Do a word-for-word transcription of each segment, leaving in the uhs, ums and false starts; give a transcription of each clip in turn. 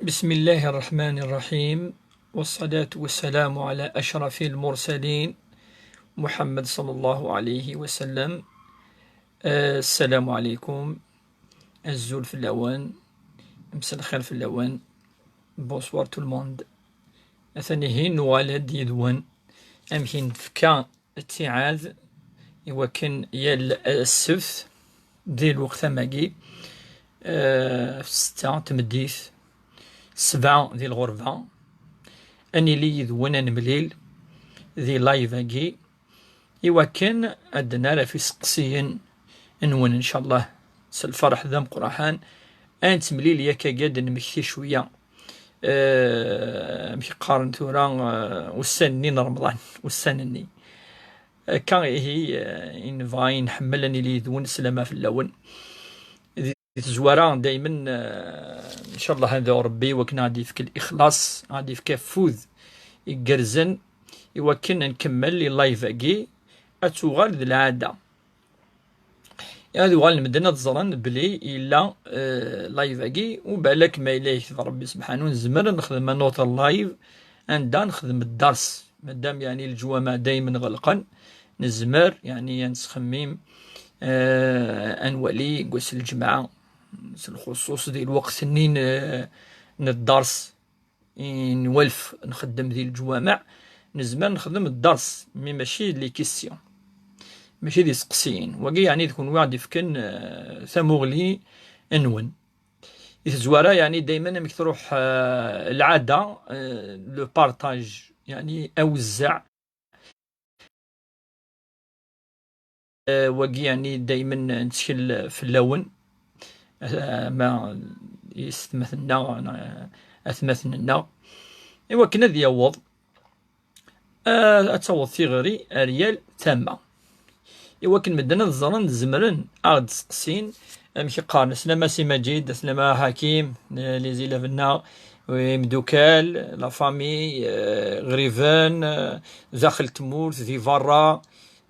بسم الله الرحمن الرحيم، والصلاة والسلام على أشرف المرسلين محمد صلى الله عليه وسلم. آه، السلام عليكم. Azul fell-awen. Mselxir fell-awen. Bonsoir tout le monde. Atan ihi nuɣal-d yid-wen amek i n-tefka ttiɛad i wakken yal ssebt di lweqt am wagi, eh, ɣef ssetta n tmeddit, sebɛa di lɣerba, ad nili yid-wen ad nemlil di live-agi i wakken ad d-nerr ɣef iseqsiyen-nwen, ncallah, s lferḥ d ameqqran. Ad nettemlil yakan, ad d-nmekti cwiya, eh, amek i qqaren tura, eh, ussan-nni n Remḍan, ussan-nni. Akka ihi, eh, i nebɣa, i nḥemmel ad nili yid-wen, sslam fell-awen. Di tezwara, daymen, eh, ncallah, ad Rebbi i wakken ad d-yefk lixlaṣ, ad d-yefk afud igerrzen, i wakken ad nkemmel i live-agi, ad tuɣal d lɛada. Ad uɣalen medden ad ẓren belli yella, eh, live-agi, u balak ma yella yekteb Rebbi sebḥanu, nezmer ad nexdem another live anda nexdem dders. Madam, yeɛni, leǧwameɛ daymen ɣelqen, nezmer, yeɛni, ad nesxemmim, eh, ad nwali deg wass n lǧemɛa, s lxuṣuṣ di lweqt-nni n, n dders, i nwalef nxeddem di leǧwameɛ, nezmer nexdem dders, mi mačči d les questions, mačči d iseqsiyen. Wagi, yeɛni, d kunwi i ɣ-d-ifken, eh, tamuɣli-nwen. Di tezwara, yeɛni, daymen amek truḥ, eh, lɛada, eh, le partage, yeɛni, awezzeɛ. Eh, wagi, yeɛni, daymen nettkel fell-awen, eh, ma yessetma-tneɣ, eh, atmaten-nneɣ, i wakken ad yaweḍ, eh, ad taweḍ tiɣri ar yal tama. I wakken medden ad ẓren, zemren ad ɣ-d-steqsin, amek i qqaren, aslama si Maǧid, aslama Ḥakim, eh, les élèves-nneɣ, imdukal, la famille, eh, iɣriben, eh, daxel tmurt, di berra,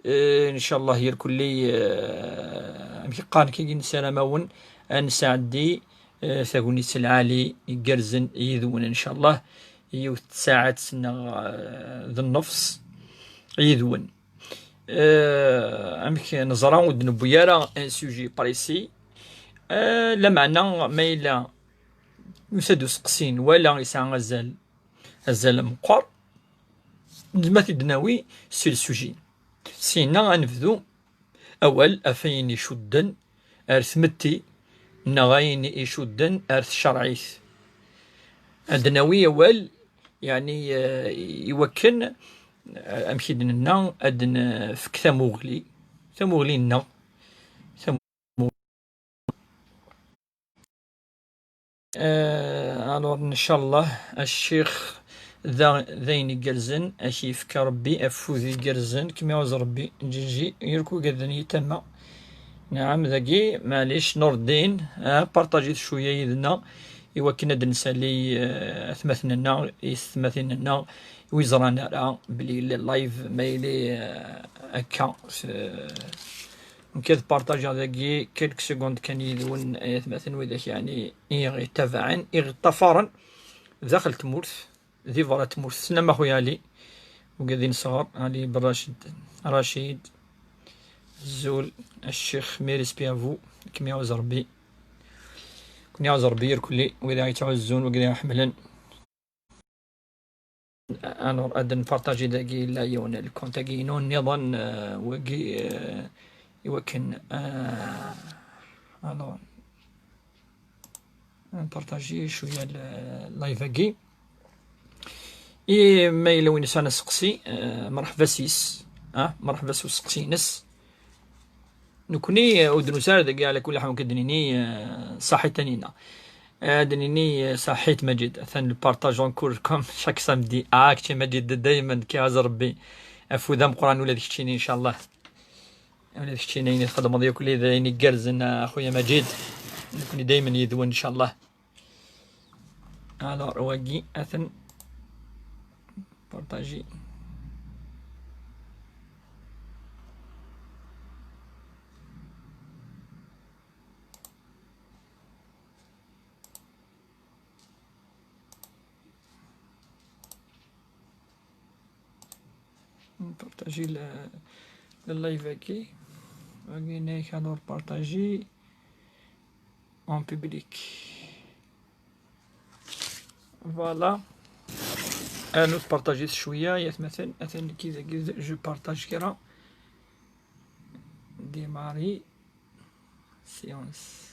eh, ncallah, irkelli, eh, amek i qqaren kagi, nessaram-awen ad nesɛeddi, eh, tagnit lɛali igerrzen yid-wen, ncallah, yiwet tsaɛet neɣ, eh, d nnefṣ yid-wen. Eh, amek neẓra ur d-newwi ara un sujet précis, eh, lameɛna ma yella yusa-d useqsi, nwala yesɛa azal, azal meqqer, nezmer ad t-id-nawi si le sujet. Syenna ad nebdu awal ɣef ayen icudden ar tmetti neɣ ayen icudden ar tcerɛit. Ad d-nawi awal, yeɛni, eh, i wakken, eh, amek i d-nenna, ad d-nefk tamuɣli, tamuɣli-nneɣ, tamu-, eh, alors, ncallah, a ccix, d a-, d ayen igerrzen, ad k-yefk Rebbi afud igerrzen, kem-iɛuz Rebbi, Ǧiǧi, irku gaden yitama. Naɛam, dagi, maɛlic, Nurdin, ah, partajit cwiya yid-neɣ, i wakken ad d-nsali, eh, atmaten-nneɣ, yessetmatin-nneɣ, ur yeẓran ara belli yella live, ma yili, eh, akka, s-, nekk ad partajeɣ dagi quelques secondes kan yid-wen, ay atmaten, widak, yeɛni, i ɣ-ittabaɛen, i ɣ-iṭṭafaren daxel tmurt, di berra tmurt. Slam a xuya Ali, ugad inesɣer, Ali Ben Racid, Racid, Zul, Ccix, merci à vous, kem-iɛuz Rebbi, ken-iɛuz Rebbi irkelli, wid i ɣ-yettɛuzzun, wid i ɣ-iḥemmlen. Alors, ad npartaji dagi, yella yiwen lkunt-agi inu nniḍen, eh, wagi, eh, i wakken, eh, alors, npartaji cwiya l-, live-agi. I ma yella win yesɛan aseqsi, eh, mṛeḥba s-is, ah, mṛeḥba s useqsi-ines. Nekni, eh, ur d-nusi ara dagi, ɛla kulli ḥal, ad d-nini, eh, ṣaḥit a Nina. Eh, ad d-nini, eh, ṣaḥit Maǧid. Atan le partage en cours comme chaque samedi. Ah, kečči Maǧid, daymen, kem-iɛuz Rebbi. Afud ameqqran ula d keččini, ncallah. Ula d keččini, ayen i txedmeḍ yakk d ayen igerrzen, a xuya Maǧid. Nekni daymen yid-wen, ncallah. Alors, wagi, atan partager. Partager le, le live-agi. Agi-nni ad ur partager en public. Voilà. Ad ur partager cwiya, yatmaten. Atan kid, kid, je partage kra. Démarrer séance.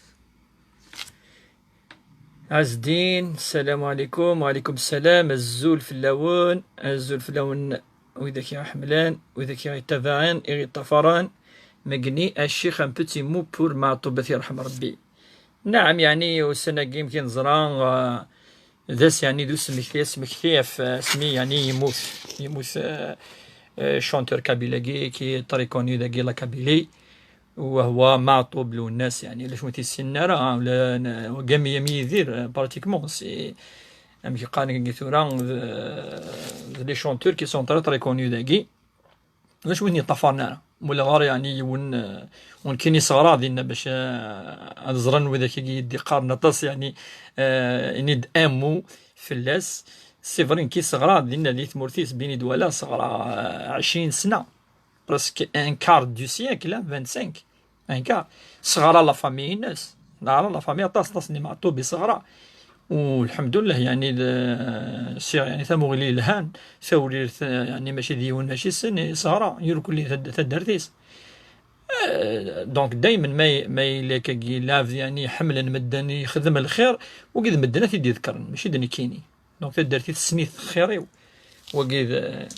Ɛezdin, ssalamu ɛlikum. Wa ɛlikum ssalam. Azul fell-awen. Azul fell-awen, widak i ɣ-iḥemmlen, widak i ɣ-ittabaɛen, i ɣ-iṭṭafaren. Megni, a ccix, un petit mot pour Maɛṭub, ad t-yerḥem Rebbi. Naɛam, yeɛni, ussan-agi, amek i neẓra, ah, d ass, yeɛni, d usmekti, asmekti ɣef, ah, asmi, yeɛni, yemmut, yemmut, ah, ah, chanteur kabyle-agi, qui est très connu dagi la Kabylie. وهو Maɛṭub Lwennas, yeɛni, ulac win t-yessinen ara, ah, ula n-, wagi am, am Yidir, ah, pratiquement, c'est, amek qqaren dagi tura, d, d les chanteurs qui sont très, très connus dagi. Ulac win yeṭṭafaren ara. Mulaɣ ara, yeɛni, yiwen, ah, ur nekkini sɣraɣ dinna bac, ah, ad ẓren widak i yi-d-iqqaren aṭas, yeɛni, ah, ini-d un mot fell-as. C'est vrai, nekki sɣraɣ dinna di tmurt-is, bini d-wala sɣraɣ, ah, ɛecrin sna. Presque un quart du siècle, hein, vingt-cinq. Un quart. Sɣraɣ la famille-ines. Neɣra la famille aṭas, aṭas n Imeɛṭub i sɣraɣ. U lḥemdullah, yeɛni, d, sɛiɣ, yeɛni, tamuɣli yelhan, tawrirt, yeɛni, mačči d yiwen, mačči sin, i sɣraɣ, irkelli tad-, taddart-is. Eh, donc, daymen ma y-, ma yella akkagi lɛebd, yeɛni, ḥemmlen medden, yexdem lxir, wagi d medden ad t-id-iḍekkren, mačči d nekkini. Donc, taddart-is tessen-it xir-iw. Wagi d,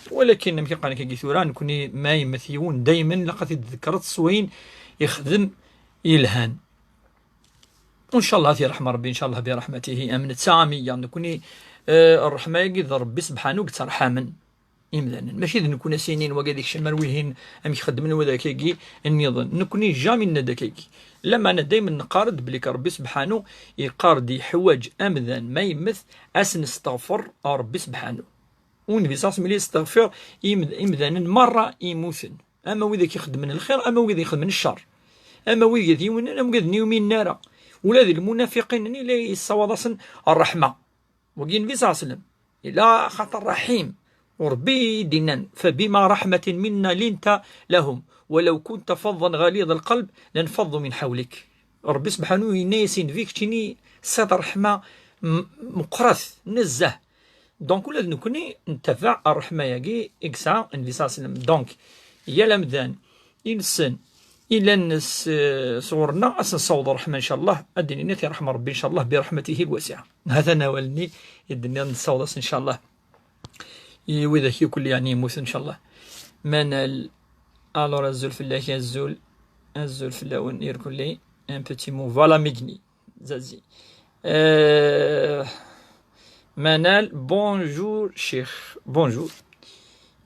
walakin amek i qqaren akkagi tura, nekni ma yemmet yiwen, daymen ilaq ad t-id-tḍekkreḍ s wayen ixdem yelhan. Incallah ad t-yerḥem Rebbi, incallah, برحمته. Am netta am wiyaḍ, nekni, eh, ṛṛeḥma-agi d Rebbi sebḥanu i yetterḥamen imdanen. Mačči d nekni ad s-inin wagi ad ikcem ar wihin, amek xeddmen widak-agi nniḍen. Nekni jamais nenna-d akkagi. Lameɛna daymen neqqar-d belli Rebbi sebḥanu yeqqar-d yeḥwaǧ amdan ma yemmet ad s-nesteɣfer Rebbi sebḥanu. U Nnbi ṣaṣ mli yesteɣfir imd-, imdanen merra yemmuten. Ama wid i ixeddmen lxir, ama wid ixeddmen ccer. Ama wid yad yiwnen, ama wid ur yuminen ara. Ula d lmunafiqin-nni la yessawaḍ-asen ṛṛeḥma. Wagi Nnbi ṣaṣ mli. Yella xaṭer raḥim. U Rebbi i d-yennan, فبما رحمة منا لنت لهم ولو كنت فظا غليظ القلب لانفضوا من حولك. Rebbi sebḥanu yenna-yas i Nnbi, keččini tesɛiḍ ṛṛeḥma m-, meqqret, nezzeh. Donc, ula d nekni nettabaɛ ṛṛeḥma-agi i yesɛa Nnbi ṣaṣ mli. Donc, yal amdan i nessen, i llan s-, sɣur-nneɣ, ad s-nessaweḍ ṛṛeḥma, incallah, ad d-nini ad t-yerḥem Ṛebbi, incallah, برحمته الواسعة. Ha-t-an awal-nni i d-nniɣ nessaweḍ-as, incallah, i widak yakk, yeɛni, yemmuten, incallah. Manal, alors, azul fell-ak, azul, azul fell-awen irkelli, un petit mot, voilà, Megni. Zazi. Euh, Manal, bonjour, Cheikh. Bonjour.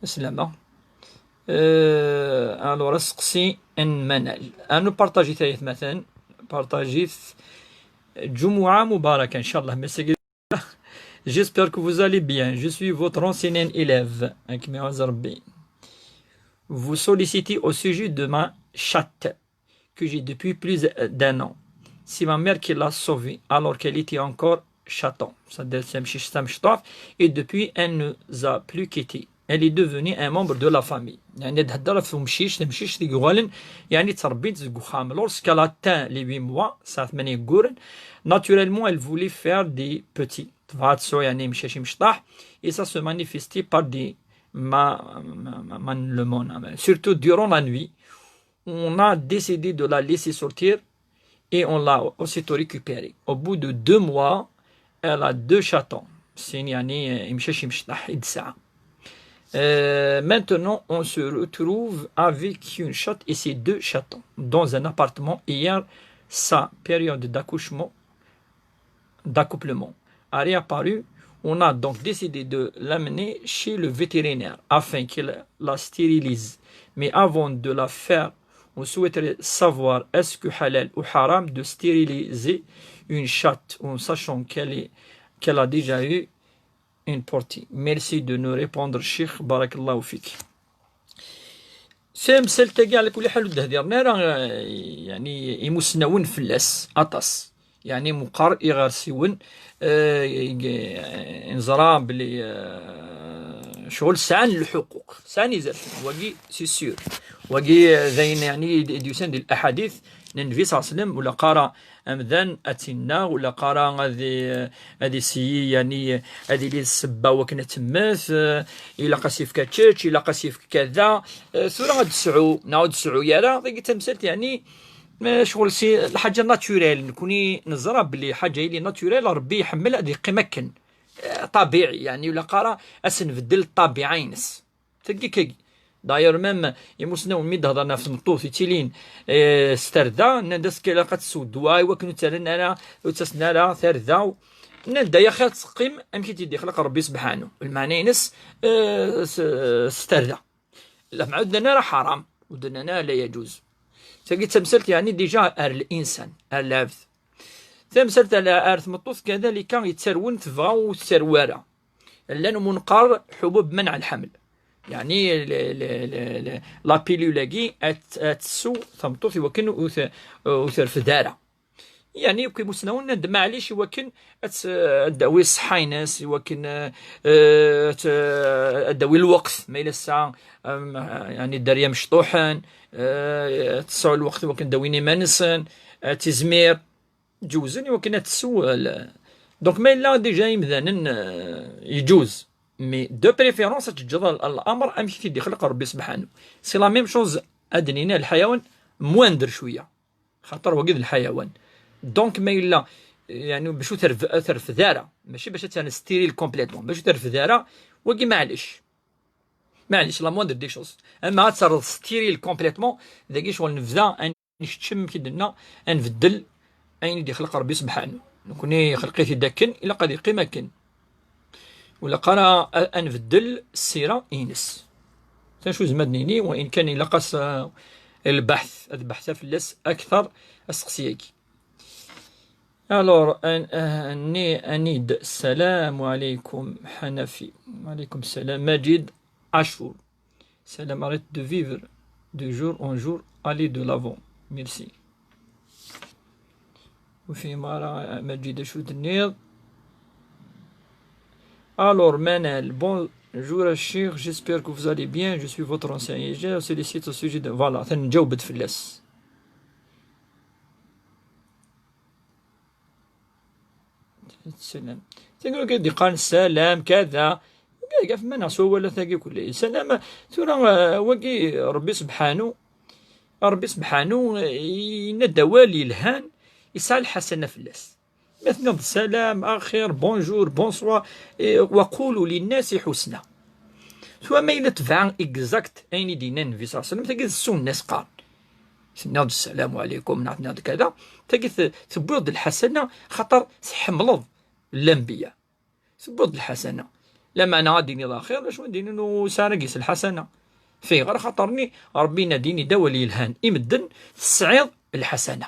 Aslama. Euh, alors, asteqsi n Manal. Ad npartaji tayet matan. Partajit. Djumu'a mubaraka, inchallah. J'espère que vous allez bien. Je suis votre ancien élève. Ak mi azarbi. Vous sollicitez au sujet de ma chatte que j'ai depuis plus d'un an. C'est ma mère qui l'a sauvée alors qu'elle était encore chaton. C'est-à-dire, c'est un petit, c'est un petit. Et depuis, elle nous a plus quittés. Elle est devenue un membre de la famille. يعني تهدر في مشيش، تمشيش تيغوالن، يعني تربيت زكوخام. Lorsqu'elle a atteint les huit mois, ça fait يقولن. Naturellement, elle voulait faire des petits. تبغى تسوي يعني مشاشي مشطاح. Et ça se manifestait par des ma-, ma-, ma-, mal le monde, surtout durant la nuit. On a décidé de la laisser sortir et on l'a aussitôt récupérée. Au bout de deux mois, elle a deux chatons. C'est يعني، euh, يمشي شي مشطح يدسع. Euh, maintenant, on se retrouve avec une chatte et ses deux chatons dans un appartement. Hier, sa période d'accouchement, d'accouplement a réapparu. On a donc décidé de l'amener chez le vétérinaire afin qu'il la stérilise. Mais avant de la faire, on souhaiterait savoir est-ce que halal ou haram de stériliser une chatte en sachant qu'elle est, qu'elle a déjà eu une portée. Merci de nous répondre, Cheikh. Barakallahu fik. Tamsalt-agi, ɛla kulli ḥal, ur d-hdiren ara, eh, yeɛni, imusnawen fell-as aṭas. Yeɛni, meqqar iɣersiwen, eh, i, i, neẓra belli, eh, Ccɣel sɛan lḥuquq, sɛan izerfan. Wagi, c'est sûr. Wagi, eh, d ayen, yeɛni, i d-, i d-yusan di laḥadit n Nnbi ṣalla Llahu ɛalayhi wa sallam, ur ilaq ara amdan ad t-innaɣ, ur ilaq ara ad i-, ad isiyi, yeɛni, ad yili d ssebba wakken ad temmet, eh, ilaq ad s-yefk ad tečč, ilaq ad s-yefk kada. Eh, tura ad tesɛu, neɣ ur d-tesɛu ara, tagi d tamsalt, yeɛni, eh, ccɣel si lḥaǧa naturelle. Nekni neẓra belli lḥaǧa ili naturelle, Ṛebbi iḥemmel ad yeqqim akken. Eh, ṭabiɛi, yeɛni, ur ilaq ara ad s-nbeddel ṭṭabiɛa-ines. Tagi kagi. D'ailleurs, même imusnawen mi d-hedren ɣef tmeṭṭut yettilin, eh, s tarda, nnan-d-as ilaq ad tessew ddwa i wakken ur ttaren ara, ur ttasen ara tarda. Nnan-d, ay axir ad teqqim amek i tt-id-ixleq Ṛebbi sebḥanu. Lmeɛna-ines, eh, s, s tarda. Lameɛna ur d-nnan ara ḥaram, ur d-nnan ara la yaǧuz. Tagi d tamsalt, yeɛni, déjà ar l'insan, ar lɛebd. Tamsalt ar, ar tmeṭṭut kadalika yettarwen tebɣa ur tettarew ara. Llan wumi neqqar ḥubub menɛ lḥeml. Yeɛni, le, le, le, le, la pilule-agi ad, ad tessew tmeṭṭut i wakken ur t-, ur terfed ara. Yeɛni, akk imusnawen nnan-d maɛlic i wakken ad tt-, ad d-tawi ṣṣeḥḥa-ines, i wakken, eh, eh, ad t-, ad d-tawi lweqt, ma yella tesɛa, em, yeɛni, dderya mecṭuḥen, eh, ad tesɛu lweqt i wakken ad d-awin iman-nsen, ad tizmir. Ǧewzen i wakken ad tessewwel. Donc, ma yella déjà imdanen, euh, yeǧuz. Mais de préférence ad teǧǧeḍ l-, l'amr amek i t-id-ixleq Ṛebbi sebḥanu. C'est la même chose ad d-nini lḥayawan moindre cwiya. Xaṭer wagi d lḥayawan. Donc, ma yella, yeɛni, bac ur terf-, terfed ara, mačči bac ad ternu stérile complètement, bac ur terfed ara, wagi maɛlic. Maɛlic, la moindre des choses. Ama ad terreḍ stérile complètement, dagi ccɣel nebda ad nekcem, amek i d-nenna, ad nbeddel ayen i d-ixleq Ṛebbi sebḥanu. Nekni ixleq-it-id akken, ilaq ad yeqqim akken. Ur ilaq ara a-, ad nbeddel ssira-ines. Tacu zemad nini, wa in kan ilaq-as, eh, lbeḥt, ad beḥteɣ fell-as akteṛ asteqsi-agi. Alors, un, un, ni, Anid, salam alaikum, Hanafi. Wa alaikum salam, Majid Achour. Salam, arrête de vivre de jour en jour, allez de l'avant. Merci. وفي مرة مجيد شو دنير. Alors, Manal, bonjour, Achir, j'espère que vous allez bien. Je suis votre ancien élève, je sollicite au sujet de, voilà, تنجاوبت في اللس. Salam. Tagi ur d-iqqaren salam, kada. Ur d-iqqaren s wawal tagi kulli. Salam, tura, eh, wagi Ṛebbi sebḥanu, Ṛebbi sebḥanu, eh, yenna-d awal yelhan, yesɛa lḥasana fell-as. Ma tenniḍ salam, axir, bonjour, bonsoir, eh, وقولوا للناس حسنا. Tura ma yella tebɛa exact ayen i d-yenna Nnbi ṣalla Llahu ɛalayhi wa sallam, tagi d ssunna s qqaren. Tenniḍ-d ssalamu ɛalaykum, neɣ tenniḍ-d kada, tagi t-, tewwiḍ-d lḥasana, xaṭer tḥemmleḍ lanbiya. Tewwiḍ-d lḥasana. Lameɛna ad d-tiniḍ axir, d acu ad d-inin ur sɛan ara gis lḥasana? Fayɣer? Xaṭer-nni Ṛebbi yenna-d, ini-d awal yelhan i medden, tesɛiḍ lḥasana.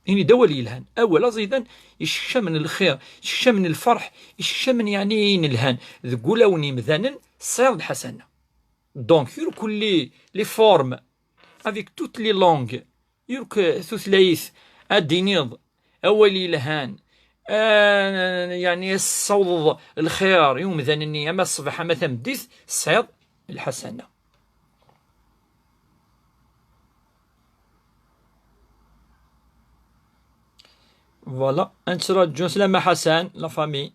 Ini-d awal yelhan, awal aẓidan, yessekcamen lxir, yessekcamen lferḥ, yessekcamen, yeɛni, ayen lhan deg wulawen yimdanen, tesɛiḍ lḥasana. Donc, yur kulli les formes, avec toutes les langues, yur k-, tutlayt, ad d-tiniḍ awal yelhan, ah, yeɛni, ad tessawḍeḍ lxir i umdan-nni, ama ṣṣbeḥ, ama tameddit, tesɛiḍ lḥasana. Voilà, ad nettraǧu. Slama Ḥasan, la famille.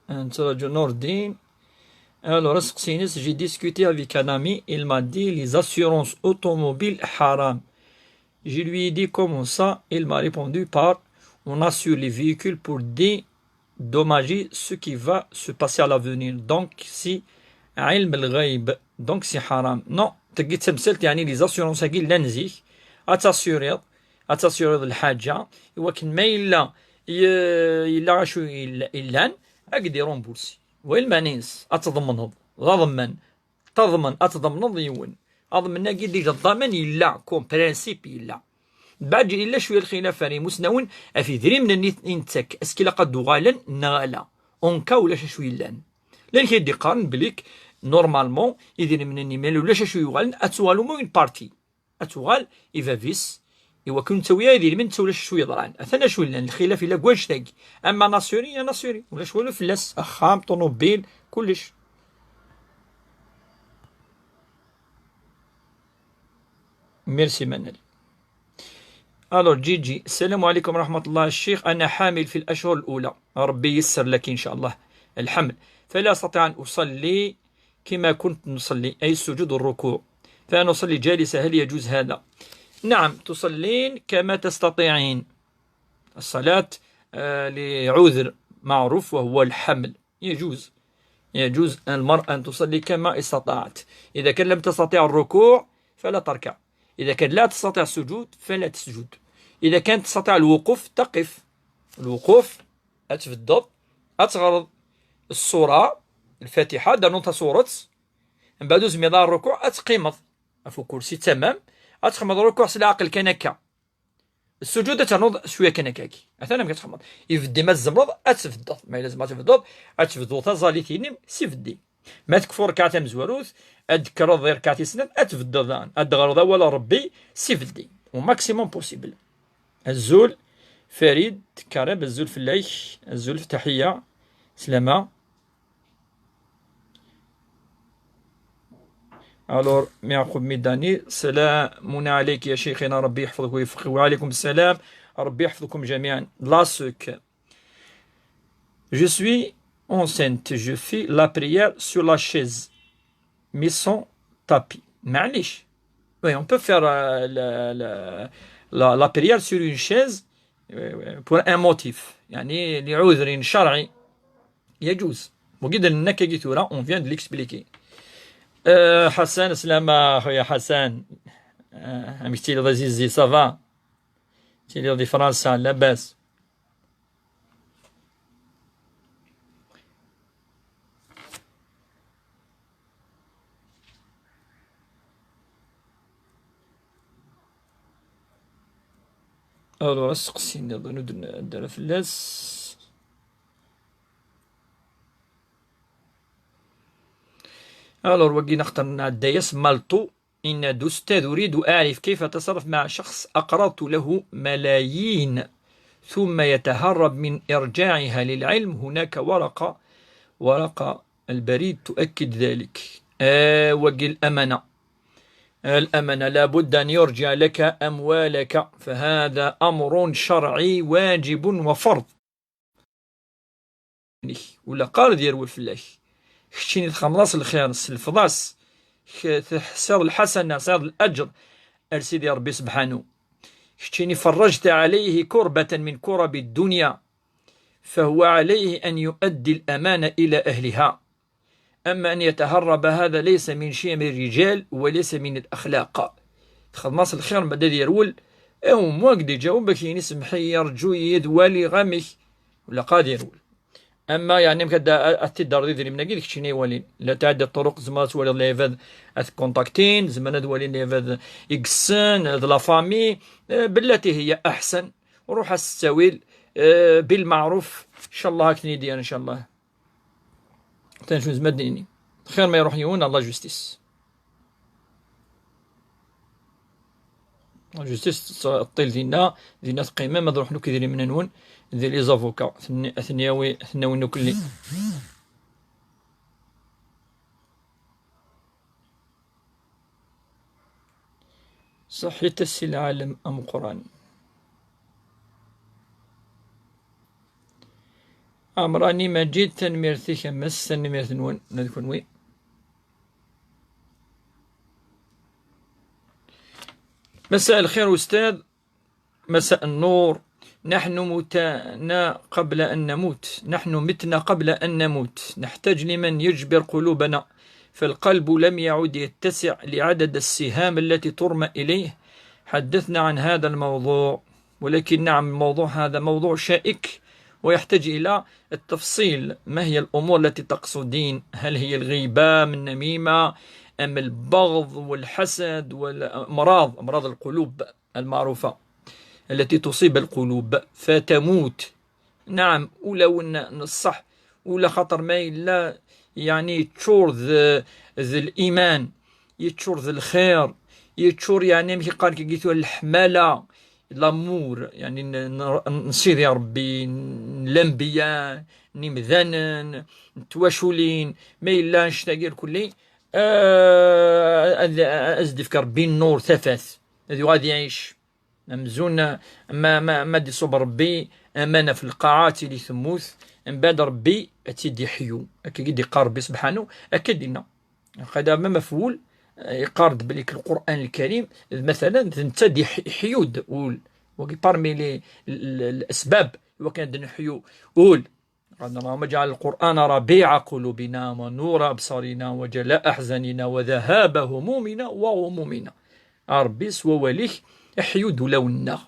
Ad nettraǧu Nordin. Alors, asteqsi-ines, j'ai discuté avec un ami, il m'a dit les assurances automobiles haram. Je lui ai dit comment ça, il m'a répondu par on assure les véhicules pour dédommager ce qui va se passer à l'avenir. Donc, c'est ilm al-ghayb. Donc, c'est haram. Non, tagi d tamsalt, yeɛni, les assurances-agi llan zik, ad tassuriḍ, ad tassuriḍ lḥaǧa, i wakken ma yella, y-, yella acu yella, yellan, ad k-d-irumbursi. Wa lmeɛna-ines, ad tḍemneḍ, d aḍemman, taḍmen, ad tḍemneḍ yiwen. Aḍmen-agi déjà ḍḍaman yella, comme principe yella. Mbeɛd yella cwiya lxilaf ar imusnawen ɣef idrimen-nni i nettak, est-ce que ilaq ad d-uɣalen neɣ ala? En cas ulac acu yellan. Llan kra i d-iqqaren belli k-, normalement, idrimen-nni ma ulac acu yuɣalen, ad tuɣal au moins une partie. ad tuɣal i bab-is, i wakken ur nettawi ara idrimen netta ulac acu yeḍran. Atan acu yellan, lxilaf yella deg wannect-agi. Ama nasuri, ya nasuri, ulac walu fell-as, axxam, ṭunubil, kullec. Merci Manel. Alors, Gigi, السلام عليكم ورحمة الله. الشيخ، أنا حامل في الأشهر الأولى، ربي ييسر لك إن شاء الله الحمل، فلا أستطيع أن أصلي كما كنت نصلي، أي السجود والركوع، فأنا أصلي جالسة، هل يجوز هذا؟ نعم، تصلين كما تستطيعين الصلاة، آه، لعذر معروف وهو الحمل، يجوز. يجوز المرأة أن تصلي كما استطاعت. إذا كان لم تستطع الركوع فلا تركع، إذا كان لا تستطع السجود فلا تسجد، إذا كانت تستطيع الوقوف تقف. الوقوف، أتفضل، أتغرض السورة، الفاتحة، دانو تصورت، من بعد زميض الركوع، أتقيمض، أفو كرسي تمام، أتخمض الركوع سلا عقل كان هكا. السجود تنوض شويه كان هكاكي، مثلا كتخمر يفدي ما تزمرض، اتفضل ما لازم تفضل، اتفضل تزالي ثيني سيفدي. ما تكفو ركعه مزوروث، اذكر الضي ركعتي سنات، اتفضل دان ادغر ولا ربي سيفدي، وماكسيموم بوسيبل. الزول فريد كرب، الزول فلايك، الزول في تحيه سلامه. Alors, Miakoub Midani, سلام عليك يا شيخنا، ربي يحفظك ويوفقك. وعليكم السلام، ربي يحفظكم جميعا. La suite. Je suis enceinte, je fais la prière sur la chaise, mais sans tapis. معليش. Oui, on peut faire euh, la, la, la, la prière sur une chaise euh, pour un motif. يعني لعذر شرعي. يجوز. وقد لنا كي ثورة، on vient de l'expliquer. أه حسان، سلامة خويا حسان. أه امك تيلي دي زيزي، ça va؟ تيلي دي فرنسا، لاباس؟ Alors asteqsi nniḍen ur d-nedda ara fell-as. Alors wagi nextar nɛedda-yas malṭu. إن أستاذ، أريد أعرف كيف أتصرف مع شخص أقرضت له ملايين ثم يتهرب من إرجاعها للعلم. هناك ورقة، ورقة البريد تؤكد ذلك. آه وقي الأمانة، الأمانة لابد أن يرجع لك أموالك، فهذا أمر شرعي واجب وفرض. ولا قارد يروي فلاك. كتشيني تخملاص الخير، سلفضاس. تحصل الحسنة، صاد الأجر. أرسيدي ربي سبحانه. كتشيني فرجت عليه كربة من كرب الدنيا، فهو عليه أن يؤدي الأمانة إلى أهلها. أما أن يتهرب، هذا ليس من شيم الرجال وليس من الأخلاق. تخدماس الخير مدد يرول، أو موك دي جاوبك يني سمحي يرجو يد والي غامك، ولا قادر يرول. أما يعني مكدا أتدار دي دري مناقي ديك تشيني والين. لا تعد الطرق زما تولي ليفاد أتكونتاكتين، زما ندوالي ليفاد إكسن، هاد لا فامي، آه، بالتي هي أحسن. روح السويل، آه، بالمعروف. إن شاء الله هاك نيدي إن شاء الله. تنشوز مدني. خير ما يروح يون الله جوستيس. جوستيس تطيل دينا، دينا تقيمة، ما نروح نوك يدير من نون. دي لي زافوكا، ثني-، ثنياوي، ثناوي نوكلي. صحيت السي العالم أمقران. عمراني مجيد، تنميرتك أمس، تنميرت نون، نذكر وي. مساء الخير أستاذ. مساء النور. نحن متنا قبل أن نموت، نحن متنا قبل أن نموت، نحتاج لمن يجبر قلوبنا، فالقلب لم يعد يتسع لعدد السهام التي ترمى إليه. حدثنا عن هذا الموضوع، ولكن نعم، الموضوع هذا موضوع شائك ويحتاج إلى التفصيل. ما هي الأمور التي تقصدين؟ هل هي الغيبة من النميمة أم البغض والحسد والأمراض، أمراض القلوب المعروفة التي تصيب القلوب فتموت؟ نعم، ولو أن الصح، ولا خاطر ما إلا يعني تشور ذ-، ذ الإيمان، يتشور ذ الخير، yeččur, yeɛni, amek i qqaren kagi tura, leḥmala, l'amour, yeɛni, n, n, n Sidi Ṛebbi, n lanbiya, n imdanen, n twaculin, ma yella annect-agi irkelli, eh, ad, ad s-d-ifk Ṛebbi nnur, tafat, ad yuɣal ad iɛic. Amzun ma, ma, ma d-iṣubb Ṛebbi aman ɣef lqaɛa, ad tili temmut, mbeɛd Ṛebbi ad tt-id-iḥyu. Akka i d-iqqar Ṛebbi subḥanu, akka i d-inna. Qad ma maful, eh, iqqar-d belli Lqur'an Lkarim, d, mathalan, d netta d-iḥ-, iḥyu-d ul. Wagi parmi les, l-, l-, lesbab i wakken ad neḥyu ul. قال: اللهم اجعل القرآن ربيع قلوبنا ونور أبصارنا وجلاء أحزاننا وذهاب همومنا وغمومنا. A Ṛebbi, s wawal-ik, iḥyu-d ulawen-nneɣ.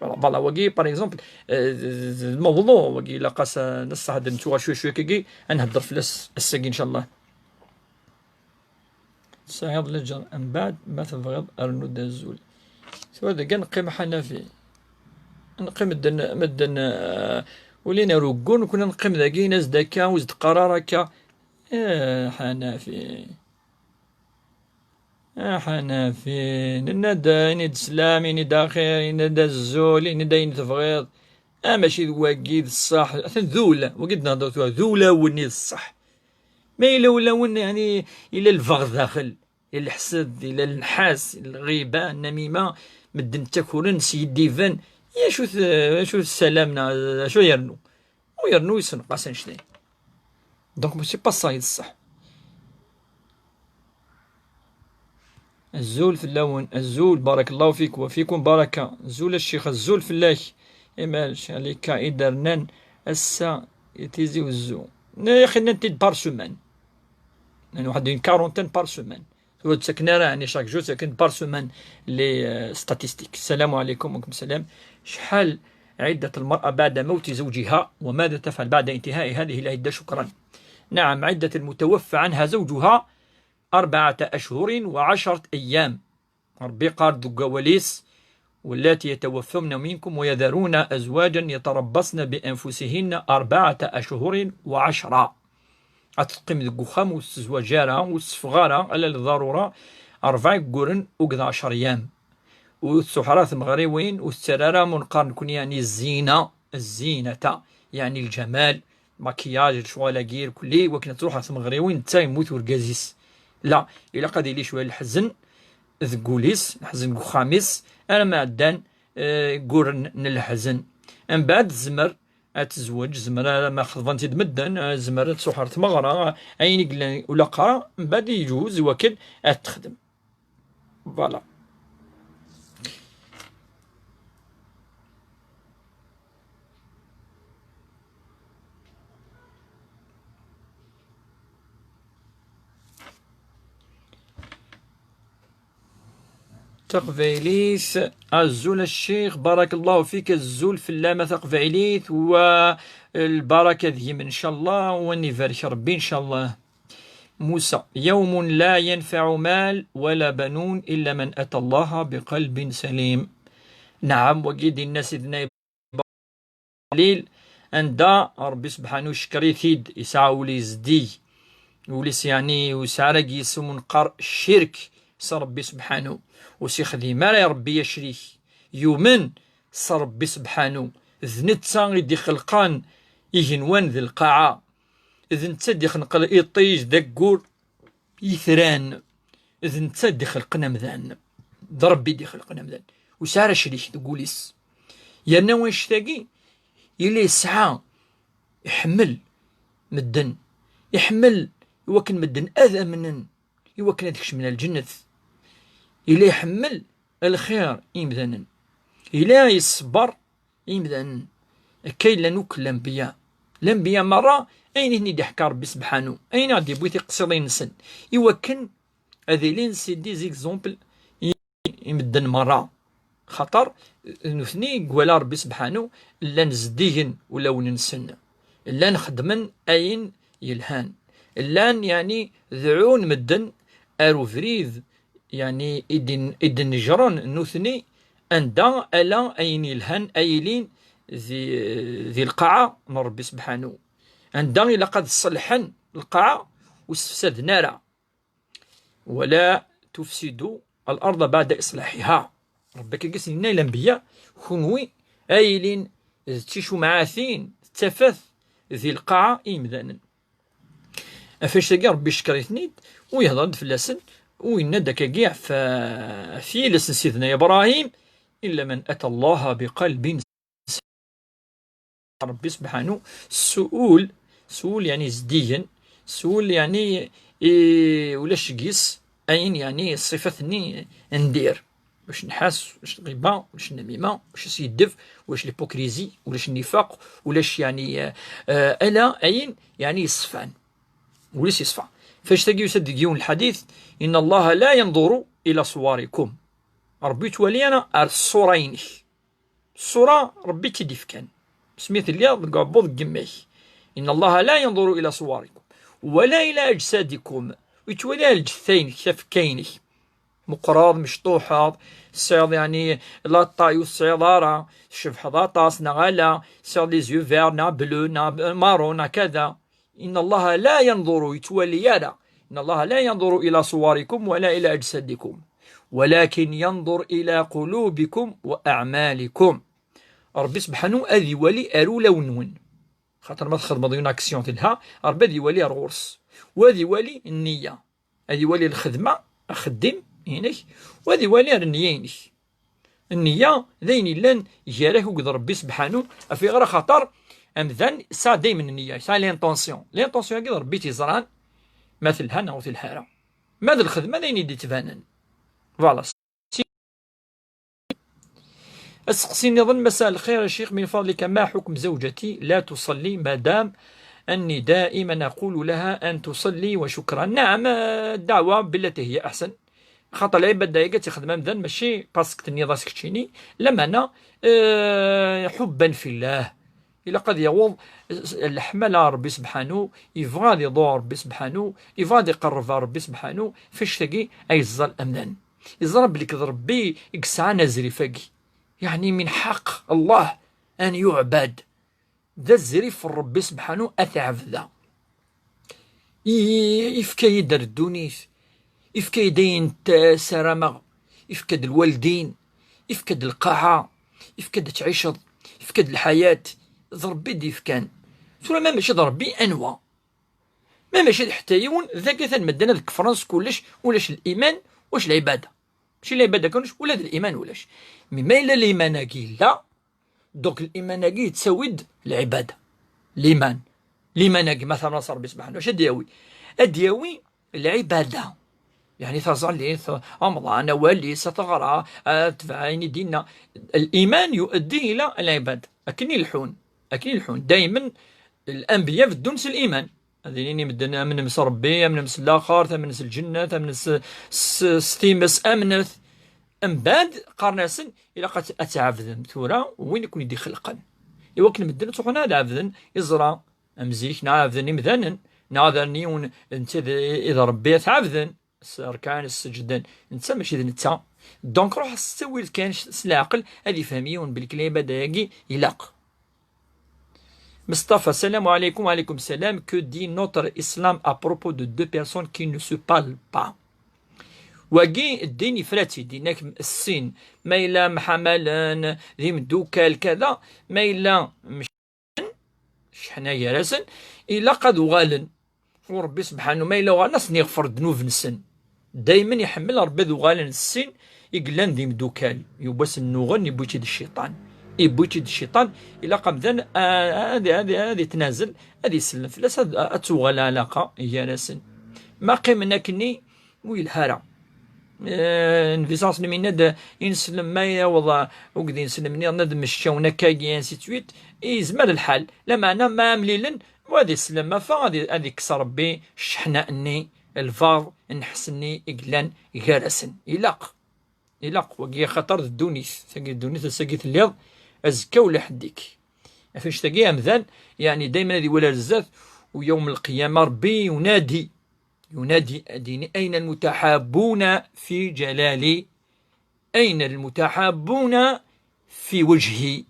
Voilà, voilà, wagi, par exemple, euh, d, d, d lmawḍuɛ, wagi, ilaq-as, euh, ad nesseḥder, nettuɣal cwiya cwiya akkagi, ad nhedder fell-as ass-agi, ncallah. Tesɛiḍ leǧer, mbeɛd ma tebɣiḍ rnu-d azul. Tura dagi neqqim ḥanafi. Neqqim medden, medden, eh, ulin ar uggur, nekkni neqqim dagi, in-as-d akka, ur s-d-qqar ara akka. Eh, ḥanafi. Eh, ḥanafi. Nenna-d, ini-d sslam, ini-d axir, ini-d azul, ini-d ayen tebɣiḍ. Ah, mačči d wagi d ṣṣeḥ. Atan d ul, wagi d-nehder tura, d ulawen i d ṣṣeḥ. Ma yella ulawen, yeɛni, yella lbeɣ daxel, yella leḥsed, yella lnḥas, lɣiba, nnamima, medden ttakuren, skiddiben. Acu t-, acu ssalam neɣ acu yernu? Ur yernu, yessenqas annect-en. Donc, c'est pas ça i d ṣṣeḥ. Azul fell-awen, azul, barakallahu fik wa fikum baraka. Azul a ccix, azul fell-ak. Imal, calika i d-rnan ass-a i Tizi Wezzu. Ne, ya axi, nnan-t-id par semaine. Nnan waḥed une quarantaine par semaine. Tura ur ttaken ara, ɛni, chaque jour, ttaken par semaine les, euh, statistiques. السلام عليكم. وعليكم السلام. شحال عدة المرأة بعد موت زوجها، وماذا تفعل بعد انتهاء هذه العدة؟ شكرا. نعم، عدة المتوفى عنها زوجها أربعة أشهر وعشرة أيام. Ṛebbi yeqqar-d deg wawal-is: واللاتي يتوفون منكم ويذرون أزواجا يتربصن بأنفسهن أربعة أشهر وعشرة. Ad teqqim deg uxxam, ur tezwaǧ ara, ur teffeɣ ara, ala lḍarura, ṛebɛa yegguren akked ɛecṛa yyam. Ur tettruḥ ara tmeɣriwin, ur tettarra ara, am neqqar nekkni, yeɛni zzina, zzinata, yeɛni lǧamal, maquillage, lecɣal-agi irkelli, wakken ad truḥ ɣer tmeɣriwin, netta yemmut urgaz-is. La, ilaq ad yili cwiya leḥzen deg wul-is, leḥzen deg uxxam-is, arma ɛeddan, eh, gguren n leḥzen. Mbeɛd tezmer ad tezweǧ, tezmer, arma xeḍben-tt-id medden, eh, tezmer ad truḥ ɣer tmeɣra, ayen i yellan ulaqa, mbeɛd yeǧuz i wakken ad t-texdem. Voilà. Taqbaylit, azul a ccix, barakallahu fik, azul fell-am a taqbaylit, wa lbaraka deg-m, ncallah, wa ad ibarek Ṛebbi, ncallah. Musa: يوم لا ينفع مال ولا بنون إلا من أتى الله بقلب سليم. Naɛam, wagi d-yenna Sidna Ibrahim, anda Ṛebbi subḥanu icekkeṛ-it-id, yesɛa ul yezdig, ul-is, yeɛni, ur yesɛi ara deg-s ayen neqqar ccirk s Ṛebbi subḥanu, ur s-ixdim ara i Ṛebbi acrik, yumen s Ṛebbi subḥanu, d netta i d-ixelqen igenwan d lqaɛa. D netta i d-ixelqen iṭij d aggur, itran. D netta i d-ixelqen amdan. D Ṛebbi i d-ixelqen amdan. Ur yesɛi ara acrik deg wul-is. Yerna annect-agi, yella yesɛa, iḥemmel medden. Iḥemmel i wakken medden ad amnen, i wakken ad kecmen ar lǧennet. Yella iḥemmel lxir i yimdanen. Yella yesber i yimdanen. Akka i llan akk lanbiya. Lanbiya merra, ayen i ten-id-iḥka Ṛebbi sebḥanu, ayen i ɣ-d-yewwi tiqsiḍin-nsen, i wakken ad ilin c'est des exemples i, i medden merra. Xaṭer nutni, deg wala Ṛebbi sebḥanu, llan zeddigen ulawen-nsen, llan xeddmen ayen yelhan, llan, yeɛni, dɛun medden ar ubrid, yeɛni, i d-, i d-nejren nutni, anda ala ayen yelhan ay ilin di, di lqaɛa n Ṛebbi sebḥanu, anda ilaq ad ṣelḥen lqaɛa, ur sefsaden ara. ولا تفسدوا الأرض بعد إصلاحها. Rebbi akka i sen-yenna i lanbiya, kunwi a yilin d ticumɛatin, d tafat di lqaɛa i yimdanen. Ɣef wannect-agi Rebbi icekker-iten-id, u yehder-d fell-asen, u yenna-d akkagi ɣef, ɣef yiles n Sidna Ibrahim: إلا من أتى الله بقلب Rebbi sebḥanu, s ul, s ul yeɛni zeddigen, s ul yeɛni i, ulac deg-s ayen yeɛni ṣṣifat-nni n dir. Ulac nnḥas, ulac lɣiba, ulac nnamima, ulac askiddeb, ulac l'hypocrisie, ulac nnifaq, ulac yeɛni, eh, eh, ala ayen yeɛni yeṣfan. Ul-is yeṣfa. Ɣef wannect-agi yusa-d deg yiwen lḥadit: إن الله لا ينظر إلى صوركم. Rebbi ur yettwali ara ar ṣṣura-inek. Ṣṣura, Rebbi i tt-id-ifkan. Asmi telliḍ deg uɛebbuḍ n yemma-k. إن الله لا ينظر إلى صوركم ولا إلى أجسادكم. Ur yettwali ara lǧetta-inek, tafekka-inek. Meqqreḍ, mecṭuḥeḍ, tesɛiḍ yeɛni la taille ur tesɛiḍ ara, tcebḥeḍ aṭas neɣ ala, tesɛiḍ les yeux verts neɣ bleus neɣ marron neɣ kada. إن الله لا ينظر, ur yettwali ara. إن الله لا ينظر إلى صوركم ولا إلى أجسادكم ولكن ينظر إلى قلوبكم وأعمالكم. Rebbi sebḥanu ad iwali ar ulawen-nwen. Xaṭer ma txedmeḍ une action telha, Rebbi ad iwali ar ɣur-s. U ad iwali nniya. Ad iwali lxedma, axeddim-inek, u ad iwali ar nniya-inek. Nniya d ayen yellan gar-ak akked Rebbi sebḥanu, ɣef ayɣer? Axaṭer amdan yesɛa daymen nniya, yesɛa l'intention. L'intention-agi d Rebbi i tt-yeẓran, ma telha neɣ ur telha ara. Ma d lxedma d ayen i d-yettbanen. Voilà. Aseqsi nniḍen: مساء الخير يا شيخ، من فضلك ما حكم زوجتي لا تصلي ما دام أني دائما أقول لها أن تصلي وشكرا؟ نعم، الدعوة بالتي هي أحسن. Xaṭer lɛibada-agi ad tt-ixdem amdan, mačči parce que tenniḍ-as keččini, lameɛna, eh, ḥubban fillah. Ilaq ad yaweḍ leḥmala ar Rebbi sebḥanu, yebɣa ad iḍuɛ Rebbi sebḥanu, yebɣa ad iqerreb ar Rebbi sebḥanu, f annect-agi ay yeẓẓal amdan. Yeẓra belli d Rebbi i yesɛan azrif-agi. Yeɛni min ḥaq Allah an yuɛbad. D azrif n Rebbi sebḥanu ad t-ɛebdeɣ. I-, ifka-yi-d ar ddunit, ifka-yi-d ayen t-, ssarameɣ, ifka-d lwaldin, ifka-d lqaɛa, ifka-d ad tɛiceḍ, ifka-d lḥayat, d Rebbi i d-ifkan. Tura ma mačči d Rebbi, anwa? Ma mačči d ḥetta yiwen, dagi atan medden ad kefren s kullec, ulac liman, ulac lɛibada. Mačči lɛibada kan, ulac, ula d liman ulac. Mi ma yella liman-agi yella, donc liman-agi yettawi-d lɛibada. Liman. Liman-agi, ma tamneḍ s Rebbi sebḥanu, acu ad d-yawi? Ad d-yawi lɛibada. Yeɛni taẓallit, amḍan, awal-is, ad teɣra, ad tebɛ ayen i d-yenna. Liman yuaddi ila lɛibada. Akken i leḥḥun. Akken i leḥḥun. Daymen, lanbiya beddun s liman. Ad inin i medden: amnem s Rebbi, amnem s laxert, amnem s lǧennet, amnem s, s, s times, amnet. Mbeɛd qqaren-asen: ilaq ad, ad tɛebdem tura win i ken-id-ixelqen. Iwakken medden ad ttruḥun ad ɛebden iẓra am zik, neɣ ɛebden imdanen, neɣ ad rren yiwen netta d, i d Rebbi ad t-ɛebden, s rkan, sseǧden, netta mačči d netta. Donc ruḥ s ttawil kan, s leɛqel, ad ifhem yiwen belli lɛibada-agi ilaq. Mustafa, salam alaikum. Wa alaikum salam. Que dit notre islam à propos de deux personnes qui ne se parlent pas? Wagi ddin yefra-tt-id, yenna-k sin, ma yella mḥamalen, d imdukal, kada, ma yella mecḥen, cceḥna gar-asen, ilaq ad uɣalen. U Rebbi sebḥanu ma yella uɣalen, ad sen-iɣfer ddnub-nsen. Daymen iḥemmel Rebbi ad uɣalen d sin i yellan d imdukal. Yiwwas nnuɣen, yewwi-tt-id cciṭan. Yewwi-tt-id cciṭan, ilaq amdan a-, ad, ad, ad itnazel, ad isellem fell-as, ad, ad tuɣal ɛlaqa gar-asen. Ma qqimen akkenni, ur yelha ara. Eh, Nnbi ṣalla Llahu ɛalayhi wa sallam yenna-d, ineslem ma yaweḍ, eh, ugdi ineslem nniḍen ad mmecčawen akkagi, ainsi de suite, yezmer lḥal. Lameɛna ma mlilen, wa ad islem, ma fa ad i-, ad ikkes Rebbi cceḥna-nni, lbaḍ, nnḥes-nni i yellan gar-asen. Ilaq. Ilaq, wagi axaṭer d ddunit. Tagi d ddunit, ass-agi telliḍ, azekka ulaḥedd-ik. Ɣef annect-agi amdan, yeɛni daymen ad iwali ar zdat, u yawm lqiyama Rebbi yunadi. Yunadi, ad d-yini: أين المتحابون في جلالي؟ أين المتحابون في وجهي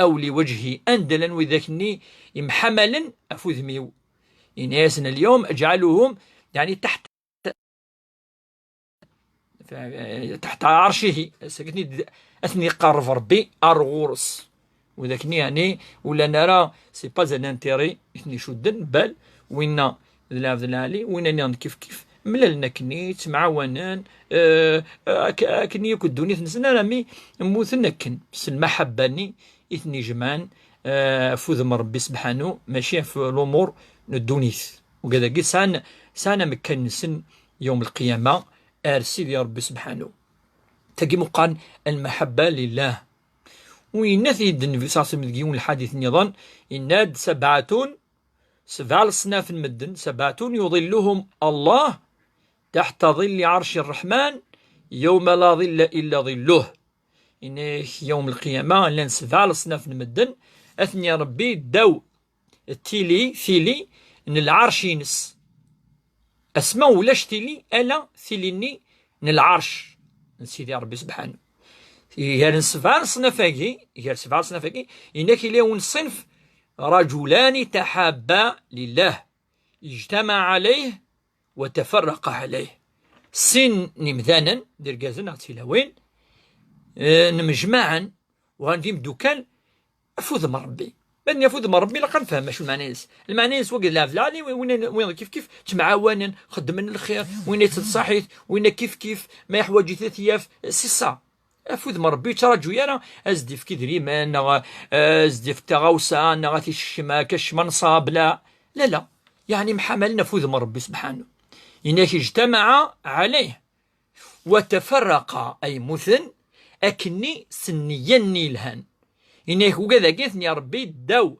أو لوجهي؟ Anda llan widak-nni yemḥamalen ɣef udem-iw? Yenna-yasen: اليوم أجعلهم، يعني، تحت. Fa-, taḥta ɛercihi. Ass-agi ad ten-id-, ad ten-iqerreb Ṛebbi ar ɣur-s. Widak-nni, yeɛni, ur llan ara, c'est pas un intérêt i ten-icudden, bal, winna d lɛebd lɛali, winna nniḍen kif kif, mlalen akkenni, ttemɛawanen, eh, ak-, akken yakk ddunit-nsen, armi mmuten akken, s lmaḥabba-nni i ten-ijemɛen, eh, ɣef wudem n Ṛebbi sebḥanu, mačči ɣef lumuṛ n ddunit. Ugad-agi sɛan, sɛan amekkan-nsen yawm lqiyama ar Sidi Ṛebbi sebḥanu. Tagi meqqar lmaḥabba lillah. Winna-t-id Nnbi ṣalla Llahu ɛalayhi wa sallam deg yiwen lḥadit nniḍen, yenna-d: "Sabɛatun", sebɛa leṣnaf n medden, "sabɛatun yuḍilluhum Allah taḥta ḍilli ɛerci Ṛṛeḥman, yawma la ḍilla illa ḍilluh." Yenna-ak yawm lqiyama, llan sebɛa leṣnaf n medden, ad ten-yerr Ṛebbi ddaw tili, tili n lɛerc-ines. Asma ulac tili, ala tili-nni n lɛerc n Sidi Ṛebbi sebḥanu. Gar n sebɛa leṣnaf-agi, gar sebɛa leṣnaf-agi, yenna-k yella yiwen ṣṣinf: "Raǧulani taḥabba lillah, ijtamaɛa ɛalayh wa tafarraqa ɛalayh." Sin n yimdanen, d irgazen neɣ d tilawin, eh, nemjmaɛen, uɣalen d imdukal, afud n Ṛebbi. Ma d-nini afud n Ṛebbi, ilaq ad nefhem acu lmeɛna-ines. Lmeɛna-ines, wagi d lɛebd lɛali, wi-, win, win kif kif, ttemɛawanen, xeddmen lxir, win yettṣaḥ-it, win kif kif, ma yeḥwaǧ-it ad t-yaf, c'est ça. Afud n Ṛebbi ur yettraǧu ara, ad s-d-yefk idrimen, neɣ, eh, ad s-d-yefk taɣawsa, neɣ ad t-isekcem akka ccma n ṣṣab, la. La, la. Yeɛni mḥamalen afud n Ṛebbi sebḥanu. Yenna-k: "Ijtamaɛa ɛalayh wa tafarraqa", ay mmuten akkenni s nniya-nni yelhan. Yenna-k ugad-agi ad ten-yerr Ṛebbi ddaw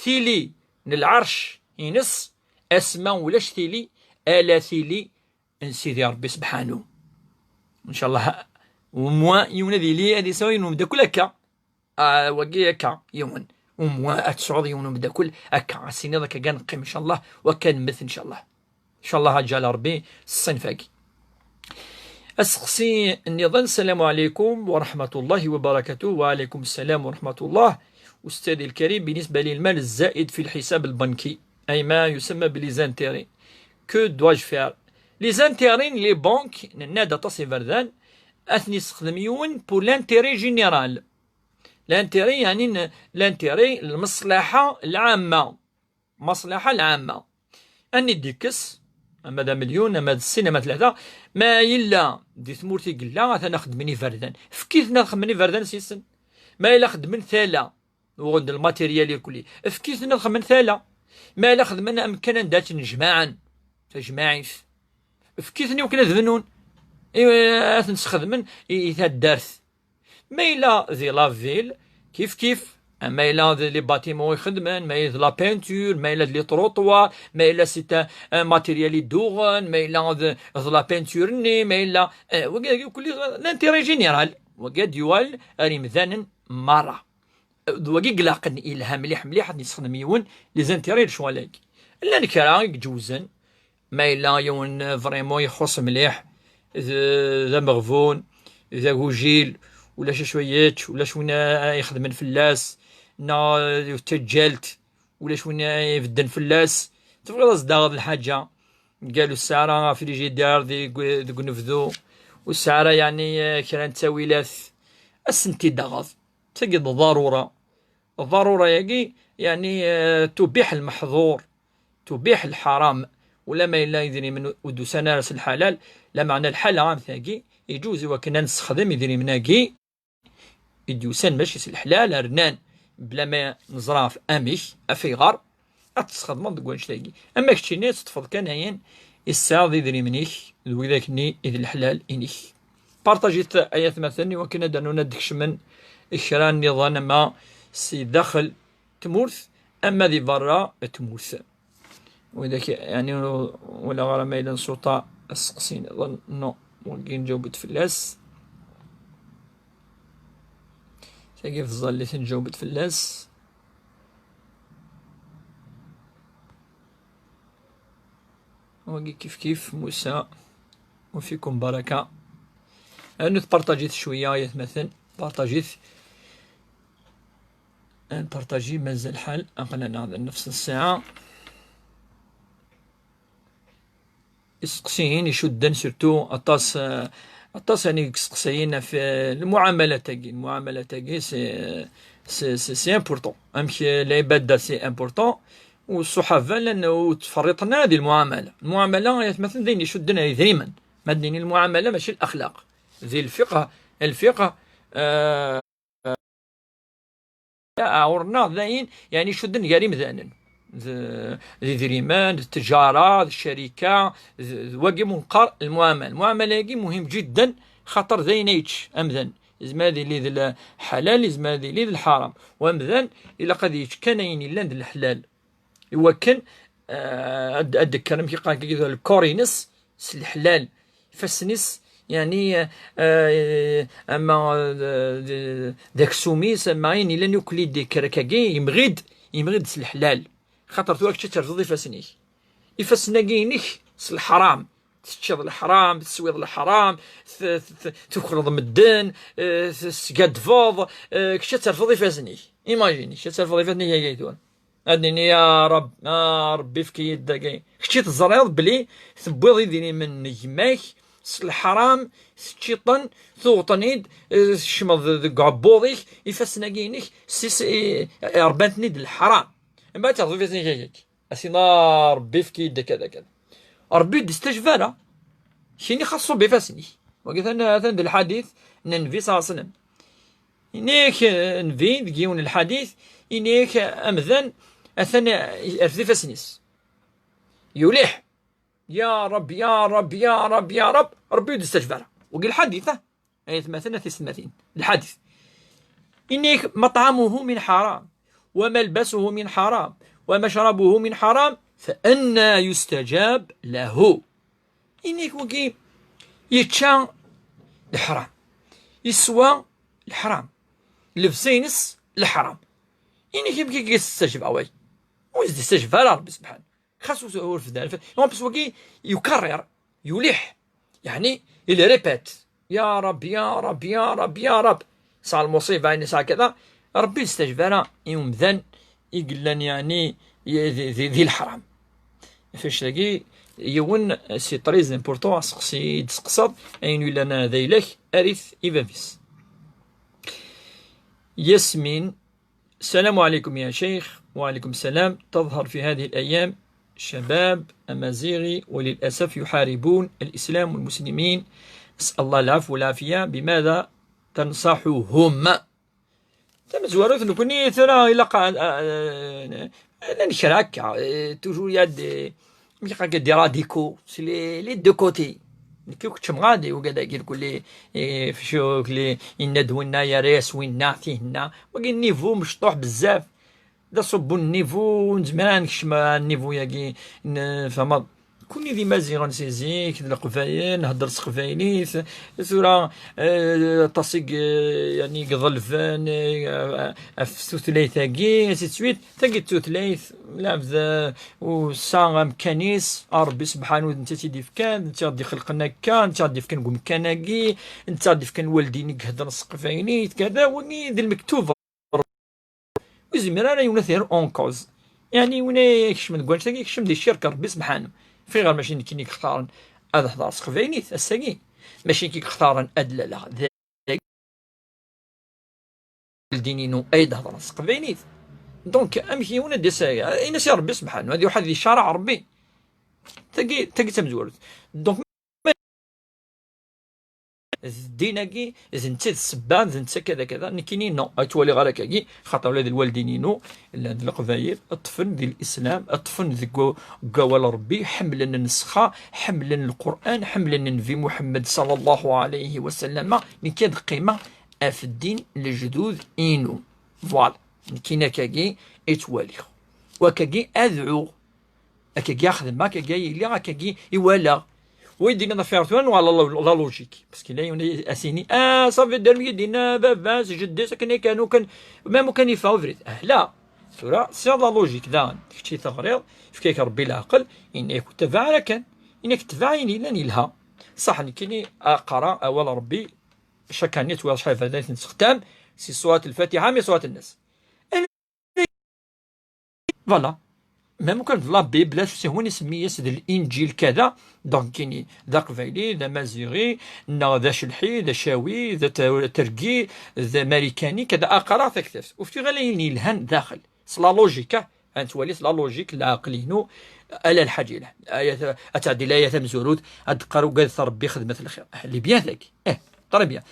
tili n lɛerc-ines, asma ulac tili, ala tili n Sidi Ṛebbi sebḥanu. Ncallah, au moins, yiwen ad yili, ad yesɛu yiwen umeddakel akka. Ah, wagi akka, yiwen. Au moins, ad tesɛuḍ yiwen umeddakel akka. Ad s-tiniḍ akka, kan neqqim, ncallah, wakka nemmet, ncallah. Ncallah, ad ǧǧal Ṛebbi ṣṣinf-agi. Aseqsi nniḍen: "Ssalamu ɛalaykum wa raḥmatullahi wa barakatuh." "Wa ɛalaykum sslam wa raḥmatullah. Ustadi lkarim, بالنسبة للمال الزائد في الحساب البنكي، أي ما يسمى ب les intérêts, que dois-je faire?" Les intérêts n les banques, nenna-d aṭas iberdan, ad ten-yessexdem yiwen pour l'intérêt général. L'intérêt, yeɛni n-, l'intérêt, lmeṣlaḥa lɛamma. Maṣlaḥa lɛamma. Anni d-ikkes, ama d amelyun, ama d sin, ama d tlata, ma yella di tmurt i yella, atan xeddmen iberdan. Efk-iten ad xedmen iberdan s-isen. Ma yella xeddmen tala, uɣen-d lmateryal irkelli. Efk-iten ad xedmen tala. Ma yella xedmen amkan anda ttnejmaɛen, tajmaɛit. Efk-iten i wakken ad bnun. I, ad ten-sxedmen i, i taddart. Ma yella di la ville, kif kif. Ma yella d les bâtiments i xedmen, ma yella d la peinture, ma yella d les trottoirs, ma yella c'est un, un matériel i d-uɣen, ma yella d, d la peinture-nni, ma yella, eh, wagi, wagi kulli d l'intérêt général. Wagi ad yuɣal ar imdanen merra. D wagi i ilaqen, ilha mliḥ mliḥ ad yessexdem yiwen les intérêts n lecɣal-agi. Llan kra i iǧewzen, ma yella yiwen vraiment ixuṣ mliḥ, d, d ameɣbun, d agujil, ulac acu yečč, ulac win a, a ixedmen fell-as, neɣ d taǧǧalt, ulac win a ibedden fell-as, tebɣiḍ ad s-d-taɣeḍ lḥaǧa, qal ur tesɛi ara frigidaire deg, deg unebdu, ur tesɛi ara, yeɛni, kra n ttawilat, ad sen-t-id-taɣeḍ. Tagi d ḍarura. Ḍarura-yagi, yeɛni, eh, tubiḥ lmeḥḍur, tubiḥ lḥaram. Ula ma yella idrimen ur d-usan ara s lḥalal, lameɛna lḥala am tagi, iǧuz i wakken ad nessexdem idrimen-agi i d-yusan mačči s leḥlal, rnan bla ma neẓra ɣef amek, af ayɣer, ad tesxedmeḍ deg wannect-agi. Ama keččini, ad teṭṭfeḍ kan ayen i tesɛiḍ d idrimen-ik, d widak-nni i d leḥlal-inek. Partajit, ay atmaten, i wakken ad d-rnun ad d-kecmen kra nniḍen, ama si daxel tmurt, ama di berra tmurt. Widak, yeɛni, ur walaɣ ara ma yella nsuṭa asteqsi nniḍen. Non, wagi nǧaweb-d fell-as. Tagi tẓallit nǧaweb-d fell-as. Wagi kif kif, Musa. وفيكم بركة. Rnut partajit cwiya, ay atmaten. Partajit. Npartaji, mazal lḥal, aql-aneɣ d nefs ssaɛa. Isteqsiyen icudden, surtout aṭas, eh, Aṭas yani i yesteqsayen ɣef lmuɛamalat-agi. Lmuɛamalat-agi, c'est, c'est, c'est, c'est important. Amek lɛibada, c'est important. U ṣṣuḥaba llan ur ttferriṭen ara di lmuɛamala. Lmuɛamala, ay atmaten, d ayen icudden ar idrimen. Ma d-nini lmuɛamala, mačči laxlaq. Di lfiqh, lfiqh, eh, ɣur-neɣ d ayen, yani, icudden gar imdanen. D, d idrimen, d ttjara, d ccarika, d, d wagi mu neqqar lmuɛamala. Lmuɛamala-agi muhim jidden, xaṭer d ayen ay yečč amdan. Yezmer ad yili d lḥalal, yezmer ad yili d lḥaram. U amdan ilaq ad yečč kan ayen yellan d leḥlal. Iwakken, eh, ad, ad d-kker, amek i qqaren, lkor-ines s leḥlal. Ifassen-is, yani, eh, eh, ama, eh, d, d aksum-is, ama ayen yellan akk li d-ikker akkagi, yemɣi-d, yemɣi-d s leḥlal. Xaṭer tura kečč ad terfeḍ ifassen-ik. Ifassen-agi-inek s leḥram. Teččiḍ leḥram, teswiḍ leḥram, t-, t-, t-, tukreḍ medden, eh, tesgadfeḍ, eh, kečč ad terfeḍ ifassen-ik. Imagine, kečč ad terfeḍ ifassen-ik akka tura. Ad nini, ya Rab, a Rebbi, efk-iyi-d dagi. Kečč i teẓriḍ belli tewwiḍ idrimen n gma-k s leḥram, teččiḍ-ten, tuɣeḍ-ten-id, eh, tecmeḍ deg uɛebbuḍ-ik, ifassen-agi-inek, s is-, i, i, rebban-ten-id leḥram. Mbeɛd terḍiḍ ifassen-ik akka. A Sidi Ṛebbi, efk-iyi-d kada, kada. Ṛebbi ur d-istajeb ara. Kini xas ṣubb ifassen-ik. Wagi atan, atan d lḥadit n Nnbi ṣalla Llahu ɛalayhi wa sallam. Ini-ak, eh, Nnbi deg yiwen n lḥadit, ini-ak, eh, amdan atan, eh, irfed ifassen-is. Yuliḥ. Ya Ṛebbi, ya Ṛebbi, ya Ṛebbi, ya Ṛebbi. Ṛebbi ur d-istajeb ara. Wagi lḥadit, ah. Ay atmaten, a tisetmatin. Lḥadit. Ini-ak: مطعمه من حرام، وملبسه من حرام، ومشربه من حرام، فأنى يستجاب له. Ini-ak wagi yečča leḥram, yeswa leḥram, llebsa-ines leḥram. Ini-ak amek i s-yestajeb away? Ur s-d-istajeb ara Ṛebbi subḥanahu. Xas ur, ur fdan. En plus, wagi yukarrir, yuliḥ. Yani, il répète. Ya Rab, ya Rab, ya Rab, ya Rab. Sɛa lmuṣiba, yani, sɛa kada. Ṛebbi ur d-istajeb ara i umdan i yellan, yani, i, di, di, di leḥram. Ɣef wannect-agi, yiwen, c'est très important, aseqsi i d-testeqsaḍ, ayen yellan d ayla-k, err-it i bab-is. Yasmin, السلام عليكم يا شيخ. وعليكم السلام. تظهر في هذه الأيام شباب أمازيغي، وللأسف يحاربون الإسلام والمسلمين. أسأل الله العفو والعافية. بماذا تنصحهم؟ Tamezwarut, nekkni tura ilaq, eh, eh, ad nekker akka, eh, toujours il y a des, amek i qqaren, des radicaux, c'est les, les deux côtés. Nekk ur keččem ɣadi, ugad-agi, lkulli, eh, f cukli, yenna-d winna, yerra-yas winna, tihenna. Wagi nnivu mecṭuḥ bezzaf. D aṣubbu n nnivu, ur nezmir ara nekcem ar nnivu-yagi, n-, fehmeḍ? Nekkni d Imaziɣen si zik, d Leqbayel, nhedder s teqbaylit. Tura, eh, aṭas i y-, yani, i iḍelben, eh, ɣef tutlayt-agi, ainsi de suite. Tagi d tutlayt, lɛebd, eh, ur yesɛi amkan-is, a Ṛebbi subḥanahu, d netta i tt-id-ifkan, d netta i ɣ-d-ixelqen akka, d netta i ɣ-d-ifkan deg umkan-agi, d netta i ɣ-d-ifkan lwaldin i iheddren s teqbaylit, kada, wagi d lmektub. Ur yezmir ara yiwen ad t-yerr en cause. Yani, win ikecmen deg wanect-agi, ikcem di ccirk Ṛebbi subḥanahu. Fiɣer mačči nekkini i yextaren ad hedreɣ s teqbaylit ass-agi. Mačči nekk i yextaren ad laleɣ d ddin-inu ay d-hedreɣ s teqbaylit. Donc, amek yiwen ad d-yas, ini-as i Ṛebbi subḥanahu, ad iruḥ ad icareɛ Ṛebbi. Tagi, tagi d tamezwarut. Donc, d ddin-agi, d netta i d ssebba, d netta kada kada. Nekkini, non, ur ttwaliɣ ara akkagi, xaṭer ula d lwaldin-inu llan d Leqbayel, ṭṭfen di lislam, ṭṭfen deg wa-, deg wawal n Ṛebbi, ḥemmlen nnṣexa, ḥemmlen Lqur'an, ḥemmlen Nnbi Muḥemmed ṣalla Llahu ɛalayhi wa sallam. Nekk ad qqimeɣ ɣef ddin n lejdud-inu. Voilà. Nekkini akkagi i ttwaliɣ. U akkagi ad ɛuɣ. Akkagi ad xedmeɣ, akkagi ad iliɣ, akkagi i walaɣ. Wa i d-yenna affaire tura, neɣ la, la, la logique. Parce que là, on est assigné. Ah, ça veut dire, mi d-yenna baba-s, jeddi-s, akken i kan, ukan, même ukan yeffeɣ ubrid. Ah, la. Tura, c'est la logique, daɣen. Kečč i teɣriḍ, yefka-k Ṛebbi leɛqel, yenna-yak ur ttabaɛ ara kan. Yenna-k ttabaɛ ayen yellan yelha. Ṣaḥ, nekkini aqara awal Ṛebbi, chaque année, tura acḥal bada i t-nessextam, si surat Lfatiḥa, mi surat Nnas. Voilà. même kan d la Bible, acu s-ihwan isemmi-yas d Linǧil kada, donc kini d aqbayli, d amaziɣi, neɣ d acelḥi, d acawi, d at-, atergi, d amarikani, kada, aqaraɣ taktabt. Uftiɣ ala ayen yelhan daxel. S la logique, ah, ad nettwali s la logique, leɛqel-inu, ala lḥaǧa yelhan. Ayat, ad tɛeddi layat amzurut, ad d-teqqar ugadet Rebbi, xedmet lxir. Ah, li bien tagi. Eh, très bien.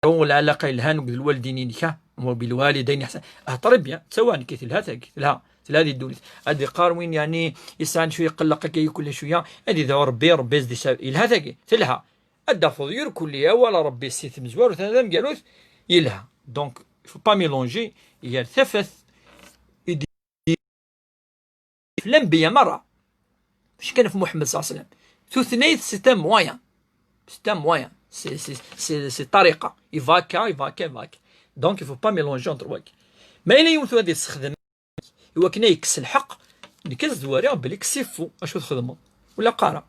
Lɛalaqa yelhan akked lwaldin-inek, ah, wa bilwalidayn ihsan. Ah, très bien. Ttawanek telha tagi. Telha. Telha di ddunit. Ad iqqar win, yeɛni, yesɛan cwiya iqelleq akka i kul cwiya, ad idɛu Rebbi, Rebbi ad s-d-isab-, yelha tagi. Telha. Ad d-tafeḍ yir kulli awal Rebbi si tmezwarut d tameggarut yelha. Donc, il faut pas mélanger gar tafat i d-, f l'anbiya merra. Mačči kan f Muḥemmed صلى الله عليه وسلم. Tutlayt, c'est un moyen. C'est un moyen. C'est, c'est, c'est, c'est طريقة. Il va akka, il va akka, il va akka. Donc, il faut pas mélanger entre wagi. Ma yella yiwen tura ad yessexdem i wakken ad yekkes lḥeqq, nekk ad s-d-wariɣ belli kkes iffu, acu txedmeḍ? Ula qqara.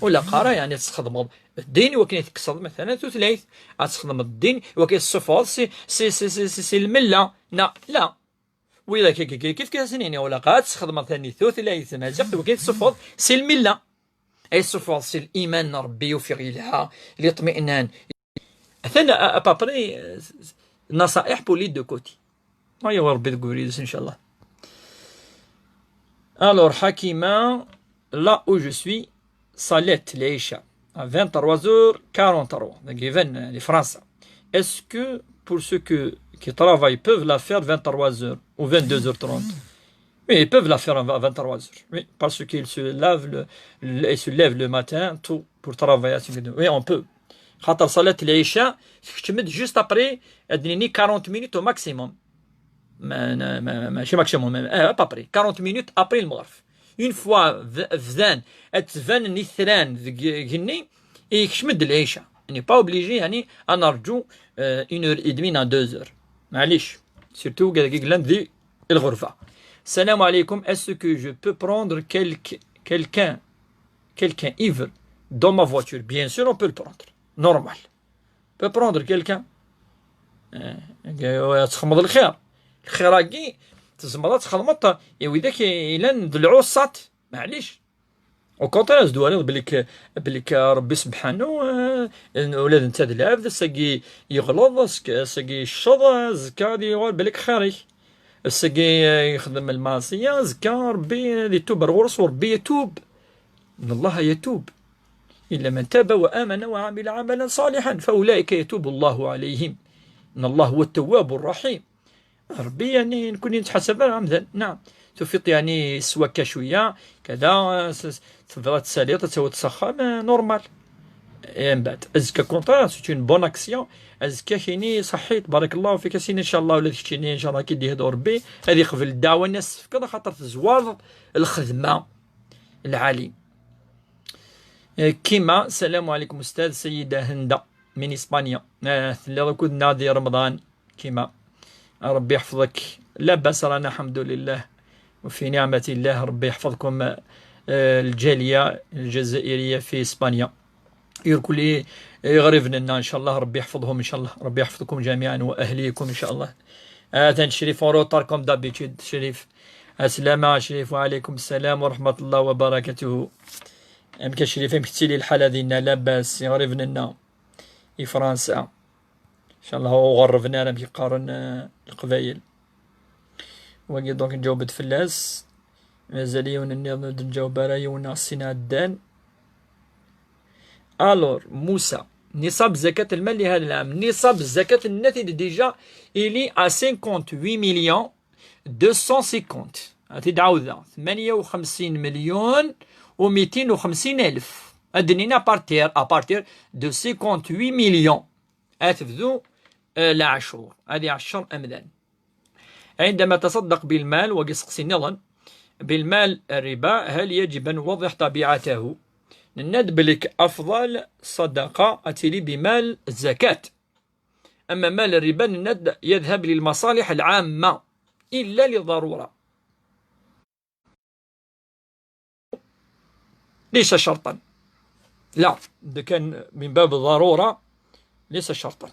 Ula qqara, yeɛni ad tesxedmeḍ ddin i wakken ad tekkseḍ, matalan, tutlayt, ad tesxedmeḍ ddin i wakken ad tessufɣeḍ si, si, si, si, si, si lmella. Na, la. Widak, kif, kif, kif, kif, ula qqara ad tesxedmeḍ tani tutlayt tamaziɣt i wakken ad tessufɣeḍ si lmella. Ay tessufɣeḍ si liman n Rebbi, ufiɣ yelha, liṭmi'nan. Atan à, à peu près, euh, نصائح pour les deux côtés. Aya Rebbi deg ubrid-is, inchallah. Alors, Hakima, là où je suis, صليت العشاء à vingt-trois heures quarante-trois, donc, iban, euh, di Fransa. Est-ce que pour ceux que, qui travaillent peuvent la faire vingt-trois heures ou vingt-deux heures trente? Oui, ils peuvent la faire à vingt-trois heures. Oui, parce qu'ils se lavent le, le- ils se lèvent le matin tôt pour travailler. Oui, on peut. خاطر صلاة العشاء تكتمل juste après, ad nini, quarante minutes au maximum. ما ما ما ماشي maximum, même, آه, à peu près quarante minutes après المغرب. Une fois v- bdan ad d-banen yitran deg igenni, yekcem-d العشاء. On n'est pas obligé, يعني, ad نرجو, euh, une heure et demie à deux heures. معليش. Surtout كاع كي لان ذي الغرفة. السلام عليكم, est-ce que je peux prendre quelque, quelqu'un, quelqu'un ivre dans ma voiture? Bien sûr, on peut le prendre. Normal. Peut prendre quelqu'un. آه، تخمض الخير. الخير هاكي تزمر تخدمط. يا ويدك إلان د العوصات. معليش. Au contraire, ad twaliḍ belli k-, belli k-, Rebbi Sebḥanu, eh, ula d netta d lɛebd, ass-agi yeɣleḍ, ass-, ass-agi yecceḍ, azekka ad yuɣal belli k-, xir-ik. Ass-agi, eh, yexdem lmaṣiyya, azekka Rebbi ad itub ar ɣur-s, u Rebbi yatub. إن الله يتوب إلا من تاب وآمن وعمل عملا صالحا فأولئك يتوب الله عليهم إن الله هو التواب الرحيم. Rebbi, yeɛni, nekkni nettḥasab ara amdan. Naam. Tufiḍ, yeɛni, s wakka cwiya, kada, s-, s-, tebɣiḍ ad tsaliḍ, ad tawiḍ s axxam, eh, normal. Et mbeɛd, azekka, contraire, c'est une bonne action. Azekka kini, ṣaḥḥit, barakallahu fik, a sini, inchallah, ula d keččini, inchallah, ki d-ihdu Rebbi, ad iqbel ddeɛwa-nni as-tefkeḍ, axaṭer tezwareḍ lxedma lɛali. Eh, Kima, السلام عليكم أستاذ سيدة هند من إسبانيا. Eh, telliḍ akked-neɣ di Remḍan. Kima. Rebbi yeḥfeḍ-ik. لاباس رانا الحمد لله. وفي نعمة الله. ربي يحفظكم, آه، الجالية الجزائرية في إسبانيا. يركلي يغربنا إن شاء الله. ربي يحفظهم إن شاء الله. ربي يحفظكم جميعا وأهليكم إن شاء الله. آه، ثاني شريف en retard comme d'habitude. شريف. السلامة شريف, وعليكم السلام ورحمة الله وبركاته. أمك شريف, أمك تسيلي الحالة دينا لاباس, يغربنا. I Fransa. إن شاء الله هو غربنا, أنا بيقارن, آه، القبايل. Wagi donc نجاوبت فلاس. مازال يون النيض نجاوب على يون السنة عدان. Alors, موسى. نصاب زكاة المال لهذا العام. نصاب الزكاة الناتج déjà, il est à cinquante-huit millions deux cent cinquante. هاتي تعاودها. ثمانية وخمسين مليون وميتين وخمسين ألف. أدنينا à partir, à partir de cinquante-huit millions. أتبدو, آه، العشور. هذه عشر أمدان. عندما تصدق بالمال, وقسقسي نظن, بالمال الربا, هل يجب أن نوضح طبيعته؟ نناد بلك أفضل صدقة أتيلي بمال الزكاة. أما مال الربا نناد يذهب للمصالح العامة إلا لضرورة. ليس شرطا. لا, إذا كان من باب الضرورة ليس شرطا.